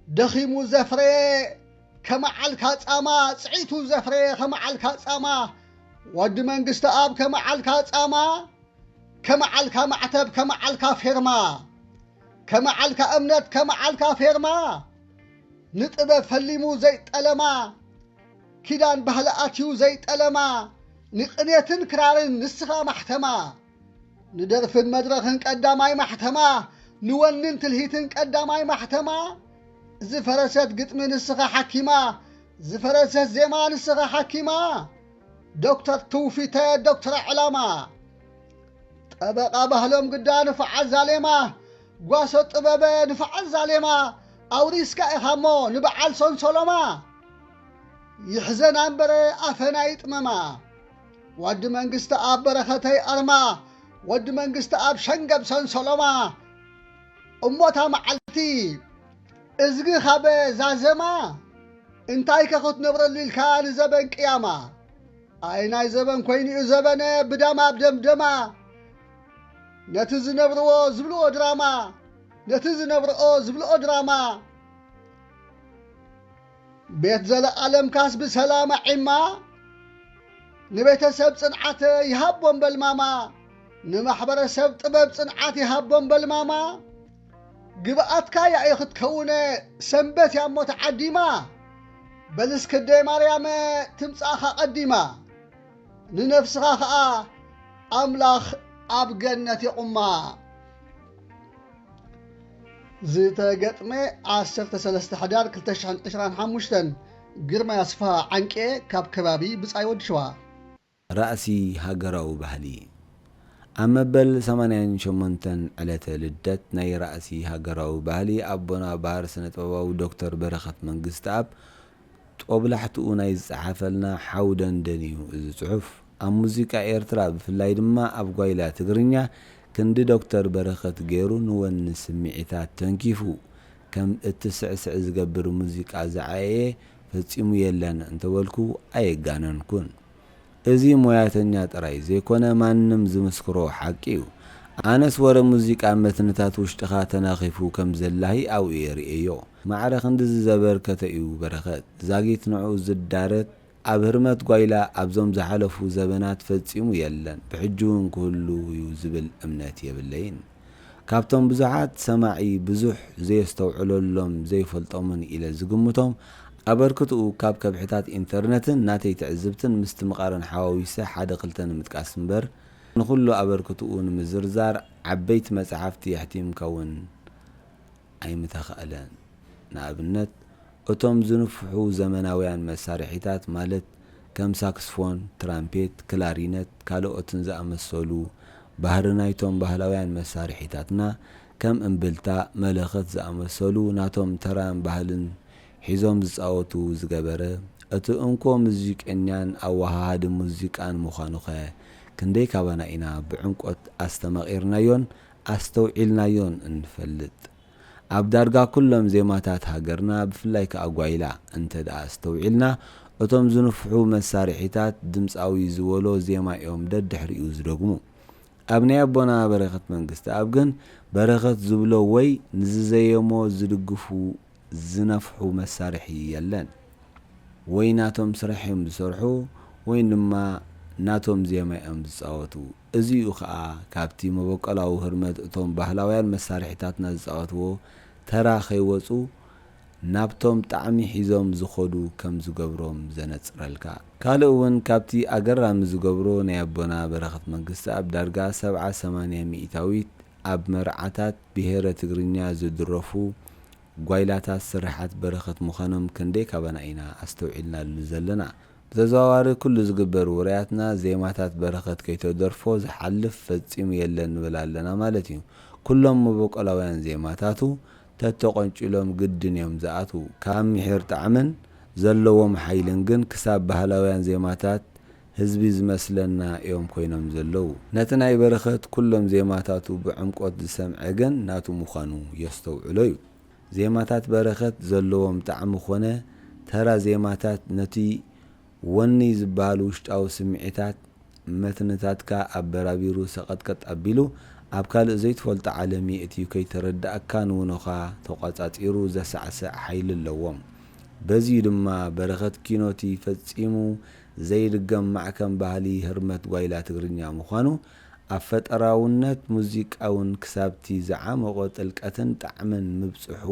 ደኺሙ ዘፍረየ ከመዓልካ ጻማ፣ ጽዒቱ ዘፍረየ ከመዓልካ ጻማ፣ ወዲ መንግስቲ ኣብ ከመዓልካ ጻማ፣ ከመዓልካ ማዕተብ ከመዓልካ ፌርማ፣ ከመዓልካ እምነት ከመዓልካ ፌርማ፣ ንጥበብ ፈሊሙ ዘይጠለማ፣ ኪዳን ባህሊ ኣትዩ ዘይጠለማ፣ ንቅኔትን ክራርን ንስኻ ማሕተማ፣ ንደርፍን መድረኽን ቀዳማይ ማሕተማ፣ ንወንን ትልሂትን ቀዳማይ ማሕተማ፣ ዝፈረሰት ግጥሚ ንስኻ ሓኪማ፣ ዝፈረሰት ዜማ ንስኻ ሓኪማ፣ ዶክተር ትውፊተ ዶክተር ዕላማ፣ ጠበቓ ባህሎም ግዳ ንፉዓት ዛሌማ፣ ጓሶ ጥበበ ንፉዓት ዛሌማ፣ ኣውሪስካ ኢኻ እሞ ንበዓል ሶንሶሎማ። ይሕዘና እምበረ ኣፈና ይጥመማ፣ ወዲ መንግስቲ ኣብ በረኸተይ ኣርማ፣ ወዲ መንግስቲ ኣብ ሸንገብ ሰንሰሎማ። እሞታ መዓልቲ እዝጊ ካበ ዛዘማ፣ እንታይ ከ ክትነብረሉ ኢልካ ንዘበን ቅያማ? ኣይ ናይ ዘበን ኮይኑ'ዩ ዘበነ ብዳማ ኣብ ደምደማ። ነቲ ዝነብርዎ ዝብልዎ ድራማ፣ ነቲ ዝነብርኦ ዝብልኦ ድራማ። ቤት ዘለኣለምካስ ብሰላም ኣዒማ፣ ንቤተሰብ ጽንዓት ይሃቦም በልማማ፣ ንማሕበረሰብ ጥበብ ጽንዓት ይሃቦም በልማማ። ግብኣትካ ያኢ ክትከውነ ሰንበት ያሞ ተዓዲማ፣ በልስክደይ ማርያም ትምጻእኻ ቀዲማ፣ ንነፍስኻ ኸኣ ኣምላኽ ኣብ ገነት የቑማ። ዝተገጥመ ዓሰርተ ሰለስተ ሕዳር ክልተ ሽሕን ዕስራን ሓሙሽተን። ግርማይ ኣስፍሃ ዓንቄ ካብ ከባቢ ብጻይ ወዲ ሸዋ። ራእሲ ሃገራዊ ባህሊ። ኣብ መበል ሰማንያን ሸሞንተን ዕለተ ልደት ናይ ራእሲ ሃገራዊ ባህሊ ኣቦና ባህር ስነ ጥበባዊ ዶክተር በረኸት መንግስተኣብ ጦብላሕትኡ ናይ ዝጸሓፈልና ሓው ደንደን እዩ እዚ ጽሑፍ። ኣብ ሙዚቃ ኤርትራ ብፍላይ ድማ ኣብ ጓይላ ትግርኛ ክንዲ ዶክተር በረኸት ገይሩ ንወኒ ስምዒታት ተንኪፉ ከም እትስዕስዕ ዝገብር ሙዚቃ ዝዓየየ ፈጺሙ የለን እንተበልኩ ኣየጋነንኩን። እዚ ሞያተኛ ጥራይ ዘይኮነ ማንም ዝምስክሮ ሓቂ እዩ። ኣነስ ወረ ሙዚቃ መትንታት ውሽጥኻ ተናኺፉ ከም ዘላሂ ኣብኡ እየ ርእየዮ። ማዕረ ክንድዚ ዘበርከተ እዩ በረኸት። ዛጊት ንዕኡ ዝዳረት ኣብ ህርመት ጓይላ ኣብዞም ዝሓለፉ ዘበናት ፈጺሙ የለን፣ ብሕጂ እውን ክህሉ እዩ ዝብል እምነት የብለይን። ካብቶም ብዙሓት ሰማዒ ብዙሕ ዘየስተውዕለሎም ዘይፈልጦምን ኢለ ዝግምቶም ኣበርክትኡ ካብ ከብሕታት ኢንተርነትን ናተይ ትዕዝብትን ምስትምቓርን ሓዋዊሰ ሓደ ክልተ ንምጥቃስ እምበር፣ ንኹሉ ኣበርክትኡ ንምዝርዛር ዓበይቲ መጻሕፍቲ የሕቲምካ እውን ኣይምተኻእለን። ንኣብነት፣ እቶም ዝንፍሑ ዘመናውያን መሳርሒታት ማለት ከም ሳክስፎን፣ ትራምፔት፣ ክላሪነት፣ ካልኦትን ዝኣመሰሉ ባህሪ ናይቶም ባህላውያን መሳርሒታትና ከም እምብልታ፣ መለኸት ዝኣመሰሉ ናቶም ተራን ባህልን ሒዞም ዝጻወቱ ዝገበረ፣ እቲ እንኮ ሙዚቀኛን ኣወሃሃዲ ሙዚቃን ምዃኑኸ ክንደይ ካባና ኢና ብዕምቆት ኣስተማቒርናዮን ኣስተውዒልናዮን እንፈልጥ? ኣብ ዳርጋ ኩሎም ዜማታት ሃገርና፣ ብፍላይ ከኣ ጓይላ እንተ ደኣ ኣስተውዒልና፣ እቶም ዝንፍሑ መሳርሒታት ድምጻዊ ዝበሎ ዜማ እዮም ደድሕሪኡ ዝደግሙ። ኣብ ናይ ኣቦና በረኸት መንግስተኣብ ግን በረኸት ዝብሎ ወይ ንዝዘየሞ ዝድግፉ ዝነፍሑ መሳርሒ የለን። ወይ ናቶም ስራሕ እዮም ዝሰርሑ ወይ ድማ ናቶም ዜማ እዮም ዝጻወቱ። እዚ'ዩ ኸኣ ካብቲ መበቆላዊ ህርመት እቶም ባህላውያን መሳርሒታትና ዝጻወትዎ ተራ ከይወጹ ናብቶም ጣዕሚ ሒዞም ዝኸዱ ከም ዝገብሮም ዘነጽረልካ። ካልእ እውን ካብቲ ኣገራሚ ዝገብሮ ናይ ኣቦና በረኸት መንግስተኣብ ዳርጋ ሰብዓ ሰማንያ ሚእታዊት ኣብ መርዓታት ብሄረ ትግርኛ ዝድረፉ ጓይላታት ስርሓት በረኸት ምዃኖም ክንደይ ካባና ኢና ኣስተውዒልናሉ ዘለና? ብተዘዋዋሪ ኩሉ ዝግበር ውራያትና ዜማታት በረኸት ከይተደርፎ ዝሓልፍ ፈጺሙ የለን ንብል ኣለና ማለት እዩ። ኩሎም መበቆላውያን ዜማታቱ ተተቖንጪሎም ግድን እዮም ዝኣትዉ። ካብ ምሒር ጣዕምን ዘለዎም ሓይልን ግን ክሳብ ባህላውያን ዜማታት ህዝቢ ዝመስለና እዮም ኮይኖም ዘለዉ። ነቲ ናይ በረኸት ኩሎም ዜማታቱ ብዕምቆት ዝሰምዐ ግን ናቱ ምዃኑ የስተውዕሎ እዩ። ዜማታት በረኸት ዘለዎም ጣዕሚ ኾነ ተራ ዜማታት ነቲ ወኒ ዝበሃል ውሽጣዊ ስምዒታት መትንታትካ ኣበራቢሩ ሰቐጥቀጥ ኣቢሉ ኣብ ካልእ ዘይትፈልጦ ዓለም የእትዩ ከይተረዳእካ ንውኖኻ ተቋጻጺሩ ዘሳዕስዕ ሓይሊ ኣለዎም። በዚዩ ድማ በረኸት ኪኖቲ ፈጺሙ ዘይድገም ማዕከን ባህሊ ህርመት ጓይላ ትግርኛ ምዃኑ ኣብ ፈጠራውነት ሙዚቃ እውን ክሳብቲ ዝዓመቖ ጥልቀትን ጣዕምን ምብጽሑ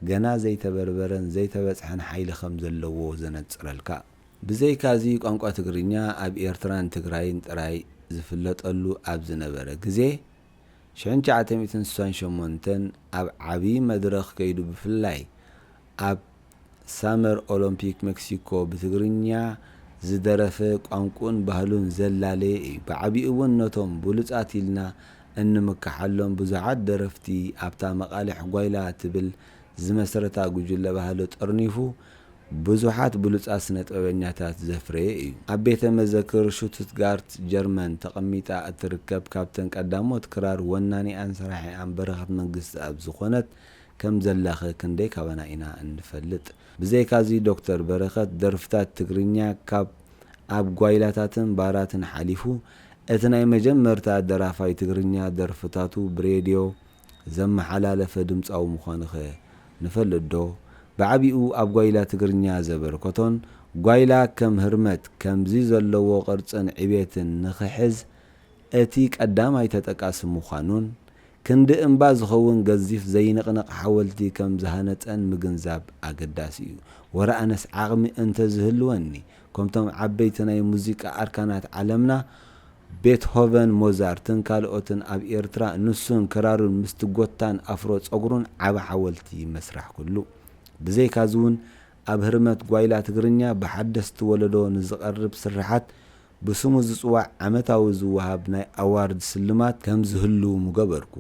ገና ዘይተበርበረን ዘይተበጽሐን ሓይሊ ከም ዘለዎ ዘነጽረልካ። ብዘይካዚ ቋንቋ ትግርኛ ኣብ ኤርትራን ትግራይን ጥራይ ዝፍለጠሉ ኣብ ዝነበረ ግዜ፣ ሽሕን ትሽዓተ ሚእትን ስሳን ሸሞንተን ኣብ ዓቢ መድረኽ ከይዱ ብፍላይ ኣብ ሳመር ኦሎምፒክ ሜክሲኮ ብትግርኛ ዝደረፈ ቋንቁን ባህሉን ዘላለየ እዩ። ብዓቢኡ እውን ነቶም ብሉጻት ኢልና እንምክሓሎም ብዙሓት ደረፍቲ ኣብታ መቓልሕ ጓይላ ትብል ዝመስረታ ጉጅለ ባህሊ ጠርኒፉ ብዙሓት ብሉጻት ስነ ጥበበኛታት ዘፍረየ እዩ። ኣብ ቤተ መዘክር ሹቱትጋርት ጀርመን ተቐሚጣ እትርከብ ካብተን ቀዳሞት ክራር ወናኒኣን ሰራሒኣን በረኸት መንግስትኣብ ዝኾነት ከም ዘላኸ ክንደይ ካባና ኢና እንፈልጥ። ብዘይካዚ ዶክተር በረኸት ደርፍታት ትግርኛ ካብ ኣብ ጓይላታትን ባራትን ሓሊፉ እቲ ናይ መጀመርታ ደራፋይ ትግርኛ ደርፍታቱ ብሬድዮ ዘመሓላለፈ ድምጻዊ ምዃኑኸ ንፈልጥ ዶ? ብዓቢኡ ኣብ ጓይላ ትግርኛ ዘበርከቶን ጓይላ ከም ህርመት ከምዚ ዘለዎ ቅርጽን ዕቤትን ንኽሕዝ እቲ ቀዳማይ ተጠቃሲ ምዃኑን፣ ክንዲ እምባ ዝኸውን ገዚፍ ዘይንቕነቕ ሓወልቲ ከም ዝሃነጸን ምግንዛብ ኣገዳሲ እዩ። ወረ ኣነስ ዓቕሚ እንተ ዝህልወኒ፣ ከምቶም ዓበይቲ ናይ ሙዚቃ ኣርካናት ዓለምና፣ ቤትሆቨን፣ ሞዛርትን ካልኦትን ኣብ ኤርትራ፣ ንሱን ክራሩን ምስቲ ጎታን ኣፍሮ ጸጉሩን ዓቢ ሓወልቲ መስራሕ ኩሉ። ብዘይካዚ እውን ኣብ ህርመት ጓይላ ትግርኛ ብሓደስቲ ወለዶ ንዝቐርብ ስርሓት ብስሙ ዝጽዋዕ ዓመታዊ ዝወሃብ ናይ ኣዋርድ ስልማት ከም ዝህሉ ምገበርኩ።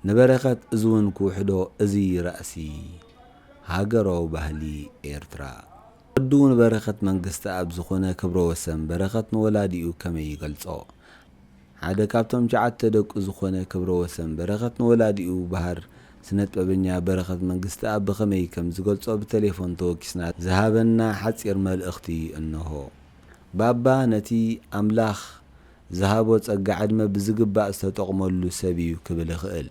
ንበረኸት እዚ እውን ክውሕዶ እዚ ራእሲ ሃገራዊ ባህሊ ኤርትራ። ወዱ ንበረኸት መንግስትኣብ ዝኾነ ክብረወሰን በረኸት ንወላዲኡ ከመይ ይገልጾ? ሓደ ካብቶም ትሽዓተ ደቁ ዝኾነ ክብረወሰን በረኸት ንወላዲኡ በሃር ስነጥበበኛ በረኸት መንግስትኣብ ብኸመይ ከም ዝገልጾ ብቴሌፎን ተወኪስና ዝሃበና ሓጺር መልእኽቲ እንሆ። ባባ ነቲ ኣምላኽ ዝሃቦ ጸጋ ዕድመ ብዝግባእ ዝተጠቕመሉ ሰብ እዩ ክብል እኽእል።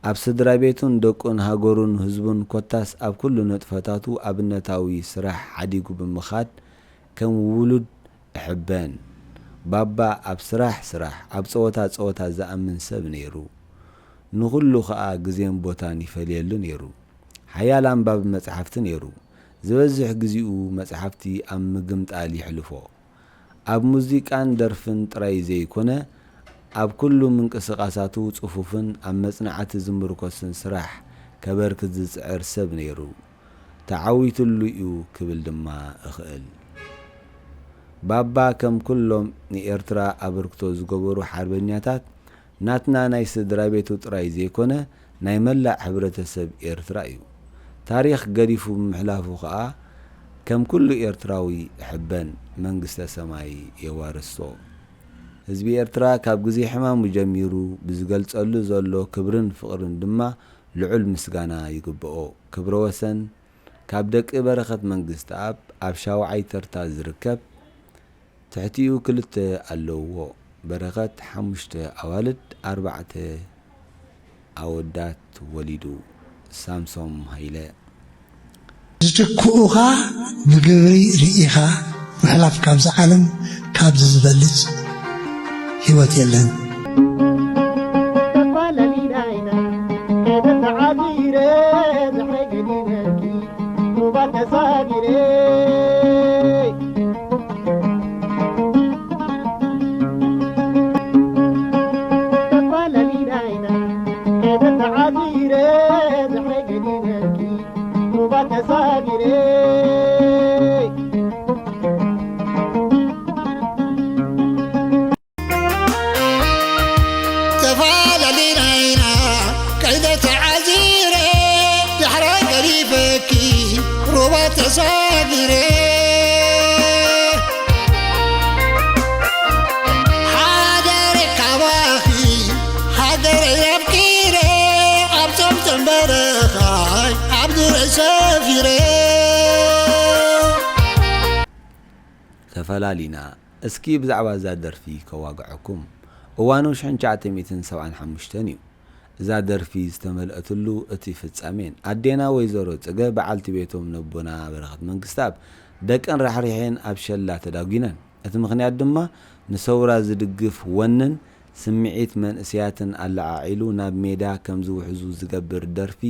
ኣብ ስድራ ቤቱን ደቁን ሃገሩን ህዝቡን ኮታስ ኣብ ኩሉ ንጥፈታቱ ኣብነታዊ ስራሕ ሓዲጉ ብምኻድ ከም ውሉድ እሕበን። ባባ ኣብ ስራሕ ስራሕ፣ ኣብ ጸወታ ጸወታ ዝኣምን ሰብ ነይሩ። ንኹሉ ኸኣ ግዜን ቦታን ይፈልየሉ ነይሩ። ሓያል ኣንባቢ መጻሕፍቲ ነይሩ። ዝበዝሕ ግዜኡ መጻሕፍቲ ኣብ ምግምጣል የሕልፎ። ኣብ ሙዚቃን ደርፍን ጥራይ ዘይኮነ፣ ኣብ ኩሉ ምንቅስቓሳቱ ጽፉፍን ኣብ መጽናዕቲ ዝምርኮስን ስራሕ ከበርክት ዝጽዕር ሰብ ነይሩ። ተዓዊትሉ እዩ ክብል ድማ እኽእል። ባባ ከም ኩሎም ንኤርትራ ኣበርክቶ ዝገበሩ ሓርበኛታት ናትና ናይ ስድራ ቤቱ ጥራይ ዘይኮነ ናይ መላእ ሕብረተሰብ ኤርትራ እዩ። ታሪኽ ገዲፉ ብምሕላፉ ኸኣ ከም ኩሉ ኤርትራዊ እሕበን መንግስተ ሰማይ የዋርሶ። ህዝቢ ኤርትራ ካብ ግዜ ሕማሙ ጀሚሩ ብዝገልጸሉ ዘሎ ክብርን ፍቕርን ድማ ልዑል ምስጋና ይግብኦ። ክብረ ወሰን ካብ ደቂ በረኸት መንግስተኣብ ኣብ ሻውዓይ ተርታ ዝርከብ፣ ትሕቲኡ ክልተ ኣለውዎ። በረኸት ሓሙሽተ ኣዋልድ ኣርባዕተ ኣወዳት ወሊዱ። ሳምሶም ሃይለ። ዝትክኡኻ ብግብሪ ርኢኻ ምሕላፍ ካብዛ ዓለም ካብዚ ዝበልጽ ህይወት የለን። ተፋላሊና ኢና ቀይደ ተዓዚረ ዳሕራይ ገዲፈኪ ሩባ ተሳጊረ። ፈላሊና። እስኪ ብዛዕባ እዛ ደርፊ ከዋግዐኩም። እዋኑ ሽሕን ትሽዓተ ሚእትን ሰብዓን ሓሙሽተን እዩ። እዛ ደርፊ ዝተመልአትሉ እቲ ፍጻሜን ኣዴና ወይዘሮ ጽገ በዓልቲ ቤቶም ነቦና በረኸት መንግስተኣብ ደቀን ራሕሪሐን ኣብ ሸላ ተዳጒነን። እቲ ምኽንያት ድማ ንሰውራ ዝድግፍ ወንን ስምዒት መንእስያትን ኣለዓዒሉ ናብ ሜዳ ከም ዝውሕዙ ዝገብር ደርፊ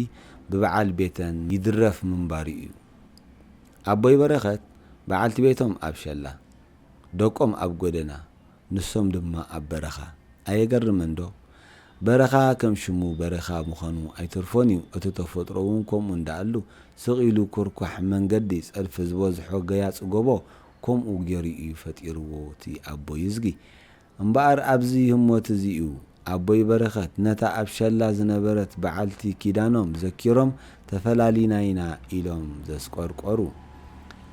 ብበዓል ቤተን ይድረፍ ምንባሩ እዩ። ኣቦይ በረኸት በዓልቲ ቤቶም ኣብ ሸላ፣ ደቆም ኣብ ጎደና፣ ንሶም ድማ ኣብ በረኻ። ኣየገርምን ዶ? በረኻ ከም ሽሙ በረኻ ምዃኑ ኣይተርፎን እዩ። እቲ ተፈጥሮ እውን ከምኡ እንዳኣሉ ስቕ ኢሉ ኩርኳሕ መንገዲ ጸድፊ ዝበዝሖ ገያጽ ጎቦ ከምኡ ገይሩ እዩ ፈጢርዎ እቲ ኣቦይ እዝጊ። እምበኣር ኣብዚ ህሞት እዚ እዩ ኣቦይ በረኸት ነታ ኣብ ሸላ ዝነበረት በዓልቲ ኪዳኖም ዘኪሮም ተፈላሊና ኢና ኢሎም ዘስቆርቆሩ።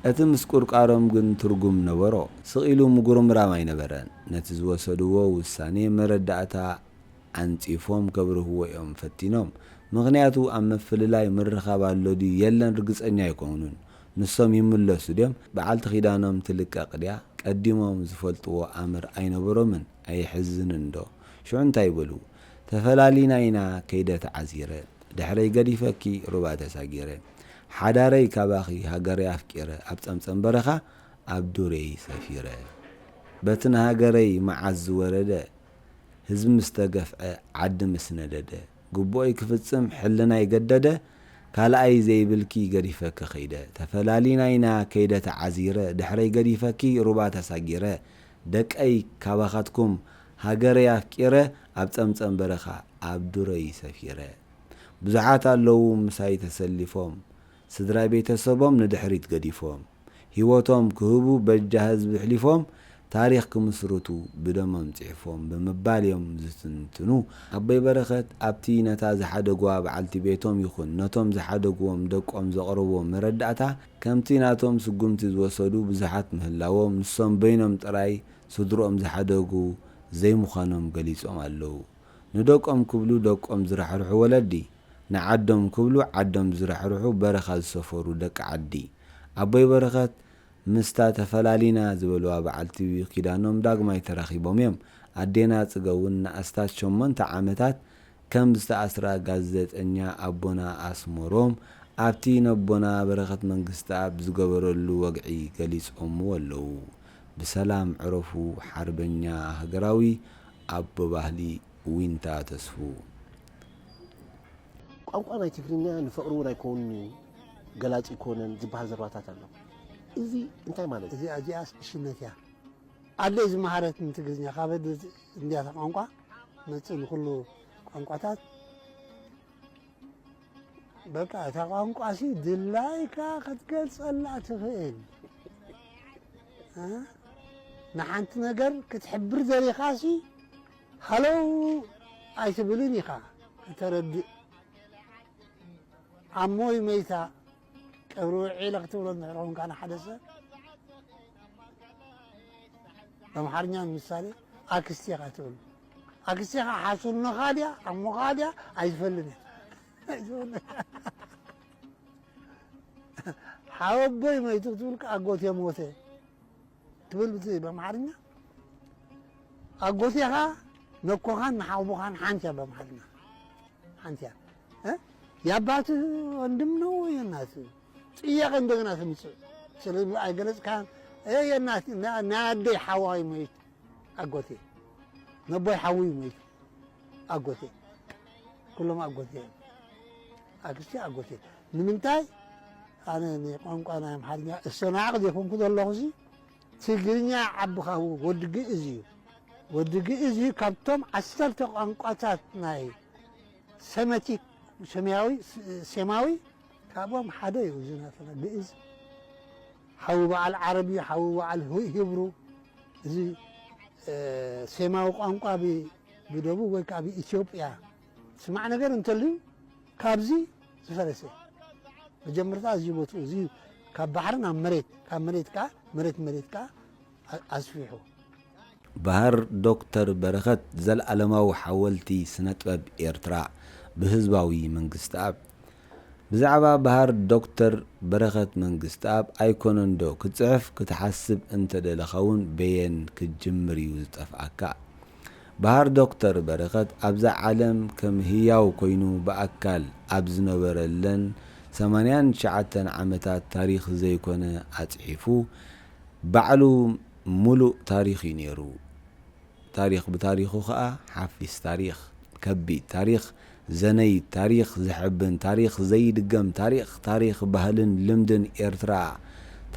እቲ ምስቁርቃሮም ግን ትርጉም ነበሮ። ስቕ ኢሉ ምጉርምራም ኣይነበረን። ነቲ ዝወሰድዎ ውሳኔ መረዳእታ ኣንጺፎም ከብርህዎ እዮም ፈቲኖም። ምኽንያቱ ኣብ ምፍልላይ ምርኻብ ኣሎ ድዩ የለን ርግጸኛ ኣይኮኑን። ንሶም ይምለሱ ድዮም? በዓልቲ ኪዳኖም ትልቀቕ ድያ? ቀዲሞም ዝፈልጥዎ ኣምር ኣይነበሮምን። ኣየሕዝንን ዶ? ሽዑ እንታይ በሉ? ተፈላሊና ኢና ከይደ ተዓዚረ፣ ድሕረይ ገዲፈኪ ሩባ ተሳጊረ፣ ሓዳረይ ካባኺ ሃገረይ ኣፍቂረ፣ ኣብ ጸምጸም በረኻ ኣብ ዱረይ ሰፊረ። በቲ ንሃገረይ መዓዝ ዝወረደ፣ ህዝቢ ምስ ተገፍዐ፣ ዓዲ ምስ ነደደ፣ ግቡኦይ ክፍጽም ሕልናይ ገደደ፣ ካልኣይ ዘይብልኪ ገዲፈኪ ከይደ። ተፈላሊና ኢና ከይደ ተዓዚረ፣ ድሕረይ ገዲፈኪ ሩባ ተሳጊረ፣ ደቀይ ካባኻትኩም ሃገረይ ኣፍቂረ፣ ኣብ ጸምጸም በረኻ ኣብ ዱረይ ሰፊረ። ብዙሓት ኣለዉ ምሳይ ተሰሊፎም፣ ስድራ ቤተሰቦም ንድሕሪት ገዲፎም፣ ህይወቶም ክህቡ በጃ ህዝቢ ኣሕሊፎም፣ ታሪኽ ክምስርቱ ብደሞም ጽሒፎም ብምባል እዮም ዝትንትኑ። ኣቦይ በረኸት ኣብቲ ነታ ዝሓደግዋ በዓልቲ ቤቶም ይኹን ነቶም ዝሓደግዎም ደቆም ዘቕረብዎ መረዳእታ፣ ከምቲ ናቶም ስጉምቲ ዝወሰዱ ብዙሓት ምህላዎም፣ ንሶም በይኖም ጥራይ ስድርኦም ዝሓደጉ ዘይምዃኖም ገሊጾም ኣለዉ። ንደቆም ክብሉ ደቆም ዝራሕርሑ ወለዲ፣ ንዓዶም ክብሉ ዓዶም ዝራሕርሑ በረኻ ዝሰፈሩ ደቂ ዓዲ። ኣቦይ በረኸት ምስታ ተፈላሊና ዝበልዋ በዓልቲ ኪዳኖም ዳግማይ ተራኺቦም እዮም። ኣዴና ጽገ እውን ንኣስታት ሸሞንተ ዓመታት ከም ዝተኣስራ ጋዜጠኛ ኣቦና ኣስመሮም ኣብቲ ነቦና በረኸት መንግስተኣብ ዝገበረሉ ወግዒ ገሊጾምዎ ኣለዉ። ብሰላም ዕረፉ ሓርበኛ ሃገራዊ ኣቦ ባህሊ ዊንታ ተስፉ። ቋንቋ ናይ ትግርኛ ንፍቕሪ እውን ኣይኮንን እዩ፣ ገላጺ ኣይኮነን ዝበሃል ዘረባታት ኣሎ። እዚ እንታይ ማለት እዩ? እዚኣ እዚኣስ ዕሽነት እያ። ኣደይ ዝመሃረትኒ ትግርኛ ካብ ኣደ እንድያ እታ ቋንቋ መጽእ ንኹሉ ቋንቋታት። በቃ እታ ቋንቋሲ ድላይካ ክትገልጸላ ትኽእል። እ? ንሓንቲ ነገር ክትሕብር ደሊኻሲ ሃለው ኣይትብልን ኢኻ፣ ከተረድእ። ኣሞ ይመይታ ቀብሪ ውዒለ ክትብሎ እንድሕር ኮንካ ንሓደ ሰብ ብኣምሓርኛ ንምሳሌ ኣክስቴኻ ትብል። ኣክስቴኻ ሓስኖኻ ድያ ኣሞኻ ድያ ኣይትፈልጥን እያ። ኣይትፈልጥን። ሓወቦይ መይቱ ክትብል ኣጎቴ ሞተ ትብል ብቲ ብኣምሓርኛ ኣጎቴኻ ነኮኻን ንሓውቦኻን ሓንቲ እያ ብኣምሓርኛ ሓንቲ እያ። እ? የአባት ወንድም ነው የእናት ጥያቄ እንደገና ትምጽእ ስለ ኣይገለጽካን። እ፣ የእናት ና- ናይ ኣደይ ሓዋይ መይት ኣጎቴ ነቦይ ሓውዩ መይት ኣጎቴ ኩሎም ኣጎቴ እዮም። ኣክስቲ ኣጎቴ ንምንታይ ኣነ ንቋንቋ ናይ ኣምሓርኛ እሰናዕቕ ዘይኮንኩ ዘለኹ ሲ ትግርኛ ዓቢ ካብ ወዲ ግእዝ እዩ። ወዲ ግእዝ እዩ ካብቶም ዓሰርተ ቋንቋታት ናይ ሰመቲክ ሰማያዊ ሴማዊ ካብኦም ሓደ እዩ። እዚ ናትና ግእዝ ሓዊ በዓል ዓረብ እዩ፣ ሓዊ በዓል ሂብሩ። እዚ ሴማዊ ቋንቋ ብደቡብ ወይ ከዓ ብኢትዮጵያ ስማዕ ነገር እንተልዩ ካብዚ ዝፈረሰ መጀመርታ እዚ ቦትኡ እዚ ካብ ባሕሪ ናብ መሬት ካብ መሬት ከዓ መሬት መሬት ከዓ ኣስፊሑ። ባህር ዶክተር በረኸት ዘልኣለማዊ ሓወልቲ ስነ ጥበብ ኤርትራ ብህዝባዊ መንግስቲ ኣብ ብዛዕባ ባህር ዶክተር በረኸት መንግስተኣብ ኣይኮነንዶ ክትጽሕፍ ክትሓስብ እንተደለኻውን በየን ክትጅምር እዩ ዝጠፍኣካ። ባህር ዶክተር በረኸት ኣብዛ ዓለም ከም ህያው ኮይኑ ብኣካል ኣብ ዝነበረለን ሰማንያን ትሽዓተን ዓመታት ታሪኽ ዘይኮነ ኣጽሒፉ ባዕሉ ሙሉእ ታሪኽ እዩ ነይሩ። ታሪኽ ብታሪኹ ኸኣ ሓፊስ ታሪኽ፣ ከቢድ ታሪኽ፣ ዘነይ ታሪኽ፣ ዘሕብን ታሪኽ፣ ዘይድገም ታሪኽ፣ ታሪኽ ባህልን ልምድን ኤርትራ፣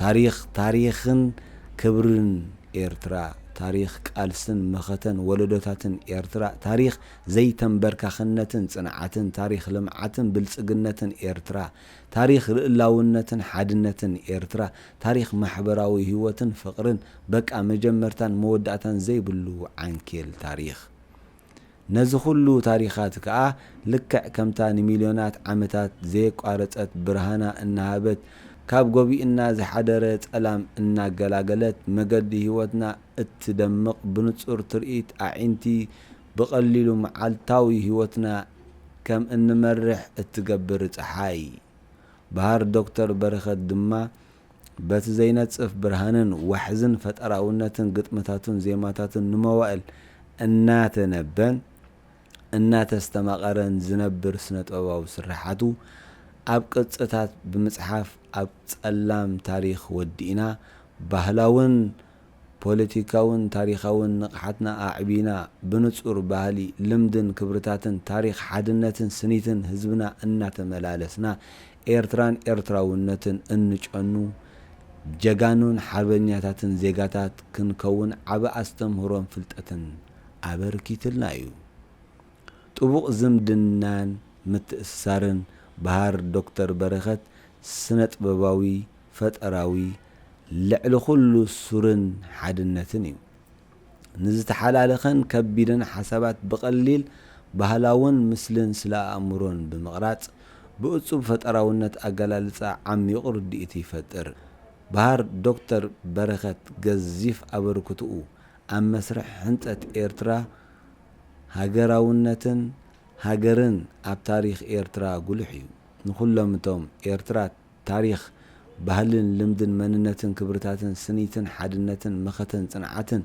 ታሪኽ ታሪኽን ክብርን ኤርትራ፣ ታሪኽ ቃልስን መኸተን ወለዶታትን ኤርትራ፣ ታሪኽ ዘይተንበርካኽነትን ጽንዓትን፣ ታሪኽ ልምዓትን ብልጽግነትን ኤርትራ፣ ታሪኽ ልእላውነትን ሓድነትን ኤርትራ፣ ታሪኽ ማሕበራዊ ህይወትን ፍቕርን፣ በቃ መጀመርታን መወዳእታን ዘይብሉ ዓንኬል ታሪኽ። ነዚ ኩሉ ታሪኻት ከኣ ልክዕ ከምታ ንሚልዮናት ዓመታት ዘየቋረጸት ብርሃና እናሃበት፣ ካብ ጎቢእና ዝሓደረ ጸላም እናገላገለት፣ መገዲ ህይወትና እትደምቕ ብንጹር ትርኢት ኣዒንቲ ብቐሊሉ መዓልታዊ ህይወትና ከም እንመርሕ እትገብር ጸሓይ። ባህር ዶክተር በረኸት ድማ በቲ ዘይነጽፍ ብርሃንን ዋሕዝን ፈጠራውነትን ግጥምታቱን ዜማታቱን ንመዋእል እናተነበን እናተስተማቐረን ዝነብር ስነ-ጥበባዊ ስርሓቱ፣ ኣብ ቅጽታት ብምጽሓፍ ኣብ ጸላም ታሪኽ ወዲእና፣ ባህላውን ፖለቲካውን ታሪኻውን ንቕሓትና ኣዕቢና፣ ብንጹር ባህሊ፣ ልምድን ክብርታትን ታሪኽ ሓድነትን ስኒትን ህዝብና እናተመላለስና፣ ኤርትራን ኤርትራውነትን እንጨኑ ጀጋኑን ሓርበኛታትን ዜጋታት ክንከውን ዓቢ ኣስተምህሮን ፍልጠትን ኣበርኪትልና እዩ። ጥቡቕ ዝምድናን ምትእስሳርን በሃር ዶክተር በረኸት ስነ-ጥበባዊ፣ ፈጠራዊ፣ ልዕሊ ኩሉ ሱርን ሓድነትን እዩ። ንዝተሓላለኸን ከቢድን ሓሳባት ብቐሊል ባህላውን ምስልን ስለ ኣእምሮን ብምቕራጽ፣ ብእጹብ ፈጠራውነት ኣገላልጻ ዓሚቑ ርድኢት ይፈጥር። በሃር ዶክተር በረኸት ገዚፍ ኣበርክትኡ ኣብ መስርሕ ህንጸት ኤርትራ፣ ሃገራውነትን ሃገርን ኣብ ታሪኽ ኤርትራ ጉሉሕ እዩ። ንኹሎም እቶም ኤርትራ ታሪኽ፣ ባህልን ልምድን መንነትን ክብርታትን ስኒትን ሓድነትን መኸተን ጽንዓትን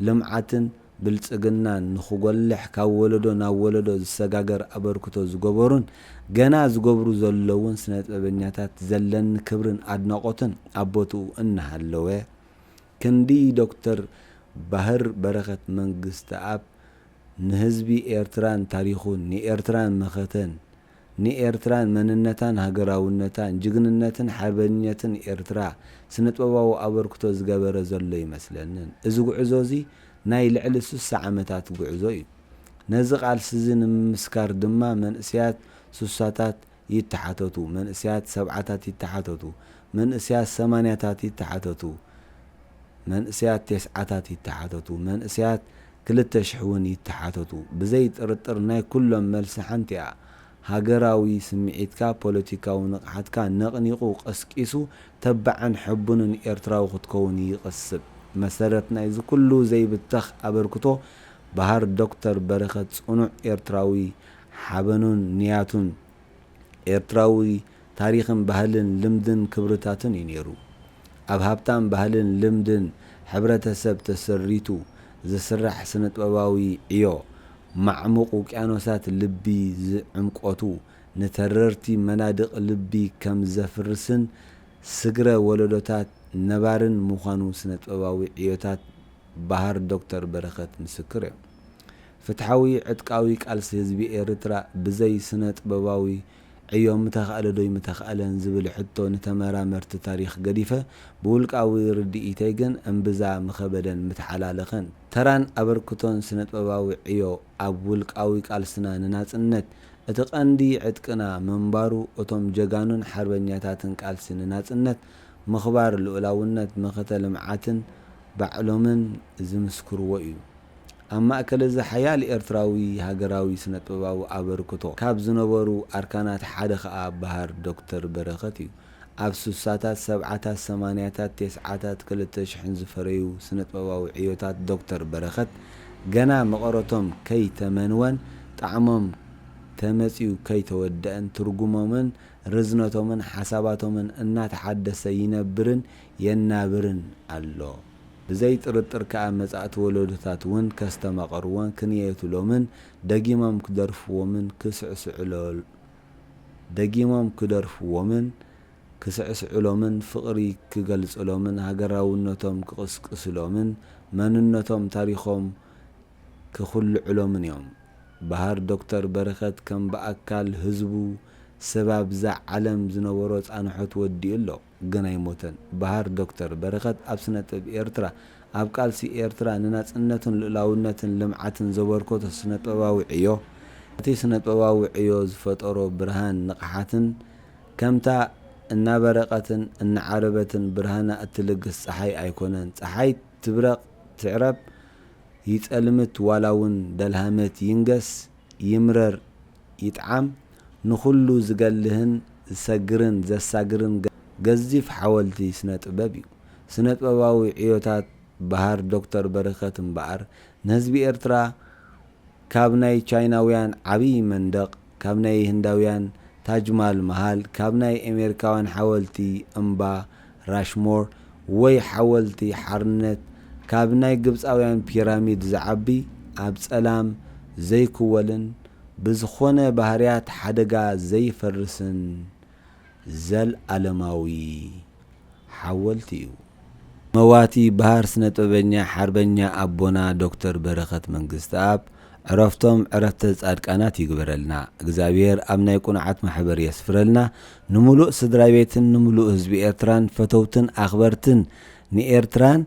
ልምዓትን ብልጽግናን ንኽጎልሕ ካብ ወለዶ ናብ ወለዶ ዝሰጋገር ኣበርክቶ ዝገበሩን ገና ዝገብሩ ዘለውን ስነ-ጥበበኛታት ዘለኒ ክብርን ኣድናቖትን ኣብ ቦትኡ እናሃለወ፣ ክንዲ ዶክተር ባህር በረኸት መንግስተኣብ ንህዝቢ ኤርትራን ታሪኹን፣ ንኤርትራን መኸተን፣ ንኤርትራን መንነታን ሃገራውነታን፣ ጅግንነትን ሓርበኝነትን ኤርትራ ስነ-ጥበባዊ ኣበርክቶ ዝገበረ ዘሎ ይመስለንን። እዚ ጉዕዞ እዚ ናይ ልዕሊ ስሳ ዓመታት ጉዕዞ እዩ። ነዚ ቃልሲ እዚ ንምምስካር ድማ መንእሰያት ስሳታት ይተሓተቱ፣ መንእሰያት ሰብዓታት ይተሓተቱ፣ መንእሰያት ሰማንያታት ይተሓተቱ፣ መንእሰያት ተስዓታት ይተሓተቱ፣ መንእሰያት ክልተ ሽሕ እውን ይተሓተቱ። ብዘይ ጥርጥር ናይ ኩሎም መልሲ ሓንቲ እያ። ሃገራዊ ስምዒትካ፣ ፖለቲካዊ ንቕሓትካ ነቕኒቑ ቀስቂሱ ተባዕን ሕቡንን ኤርትራዊ ክትከውን ይቕስብ። መሰረት ናይዚ ኩሉ ዘይብተኽ ኣበርክቶ በሃር ዶክተር በረኸት ጽኑዕ ኤርትራዊ ሓበኑን ንያቱን ኤርትራዊ ታሪኽን ባህልን ልምድን ክብርታትን እዩ ነይሩ። ኣብ ሃብታም ባህልን ልምድን ሕብረተሰብ ተሰሪቱ ዝስራሕ ስነ-ጥበባዊ ዕዮ፣ ማዕሙቕ ውቅያኖሳት ልቢ ዝዕምቆቱ፣ ንተረርቲ መናድቕ ልቢ ከም ዘፍርስን ስግረ ወለዶታት ነባርን ምዃኑ ስነ-ጥበባዊ ዕዮታት በሃር ዶክተር በረኸት ምስክር እዮም። ፍትሓዊ ዕጥቃዊ ቃልሲ ህዝቢ ኤርትራ ብዘይ ስነ-ጥበባዊ ዕዮ ምተኻእለ ዶ ኣይምተኻእለን ዝብል ሕቶ ንተመራመርቲ ታሪኽ ገዲፈ፣ ብውልቃዊ ርድኢተይ ግን እምብዛ ምኸበደን ምተሓላለኸን። ተራን ኣበርክቶን ስነ-ጥበባዊ ዕዮ ኣብ ውልቃዊ ቃልስና ንናጽነት እቲ ቀንዲ ዕጥቅና ምንባሩ፣ እቶም ጀጋኑን ሓርበኛታትን ቃልሲ ንናጽነት፣ ምኽባር ልኡላውነት፣ መኸተ ልምዓትን ባዕሎምን ዝምስክርዎ እዩ። ኣብ ማእከል እዚ ሓያል ኤርትራዊ ሃገራዊ ስነ-ጥበባዊ ኣበርክቶ ካብ ዝነበሩ ኣርካናት ሓደ ኸኣ በሃር ዶክተር በረኸት እዩ። ኣብ ስሳታት፣ ሰብዓታት፣ ሰማንያታት፣ ተስዓታት፣ ክልተ ሽሕን ዝፈረዩ ስነ-ጥበባዊ ዕዮታት ዶክተር በረኸት፣ ገና መቐረቶም ከይተመንወን፣ ጣዕሞም ተመጺኡ ከይተወደአን ትርጉሞምን ርዝነቶምን ሓሳባቶምን እናተሓደሰ ይነብርን የናብርን ኣሎ። ብዘይ ጥርጥር ከኣ መጻእቲ ወለዶታት እውን ከስተማቐርዎን ክንየትሎምን ደጊሞም ክደርፍዎምን ክስዕስዕሎ-፣ ደጊሞም ክደርፍዎምን ክስዕስዕሎምን ፍቕሪ ክገልጽሎምን ሃገራውነቶም ክቕስቅስሎምን መንነቶም ታሪኾም ክኹልዕሎምን እዮም። ባህር ዶክተር በረኸት ከም ብኣካል ህዝቡ ሰብ ኣብዛ ዓለም ዝነበሮ ጻንሖት ወዲኡ ኣሎ፣ ግን ኣይሞተን። ባህር ዶክተር በረኸት ኣብ ስነ ጥበብ ኤርትራ፣ ኣብ ቃልሲ ኤርትራ ንናጽነትን ልኡላውነትን ልምዓትን ዘበርከቶ ስነ ጥበባዊ ዕዮ፣ እቲ ስነ ጥበባዊ ዕዮ ዝፈጠሮ ብርሃን ንቕሓትን ከምታ እናበረቐትን እናዓረበትን ብርሃና እትልግስ ጸሓይ ኣይኮነን። ጸሓይ ትብረቕ ትዕረብ ይጸልምት ዋላ እውን ደልሃመት ይንገስ ይምረር ይጥዓም ንኹሉ ዝገልህን ዝሰግርን ዘሳግርን ገ-፣ ገዚፍ ሓወልቲ ስነ ጥበብ እዩ። ስነ ጥበባዊ ዕዮታት ባህር ዶክተር በረኸት እምበኣር ንህዝቢ ኤርትራ ካብ ናይ ቻይናውያን ዓብዪ መንደቕ፣ ካብ ናይ ህንዳውያን ታጅማል መሃል፣ ካብ ናይ ኣሜሪካውያን ሓወልቲ እምባ ራሽሞር ወይ ሓወልቲ ሓርነት፣ ካብ ናይ ግብጻውያን ፒራሚድ ዝዓቢ፣ ኣብ ጸላም ዘይክወልን ብዝኾነ ባህርያት ሓደጋ ዘይፈርስን ዘልኣለማዊ ሓወልቲ እዩ። መዋቲ ባህር ስነ ጥበበኛ ሓርበኛ ኣቦና ዶክተር በረኸት መንግስተኣብ ዕረፍቶም ዕረፍተ ጻድቃናት ይግበረልና። እግዚኣብሔር ኣብ ናይ ቁኑዓት ማሕበር የስፍረልና። ንምሉእ ስድራ ቤትን ንምሉእ ህዝቢ ኤርትራን ፈተውትን ኣኽበርትን ንኤርትራን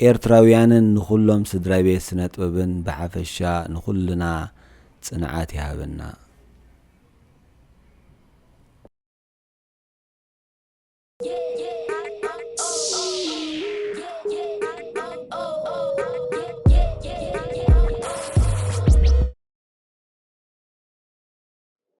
ኤርትራውያንን ንኹሎም ስድራ ቤት ስነ ጥበብን ብሓፈሻ ንኹልና ጽንዓት ይሃበና።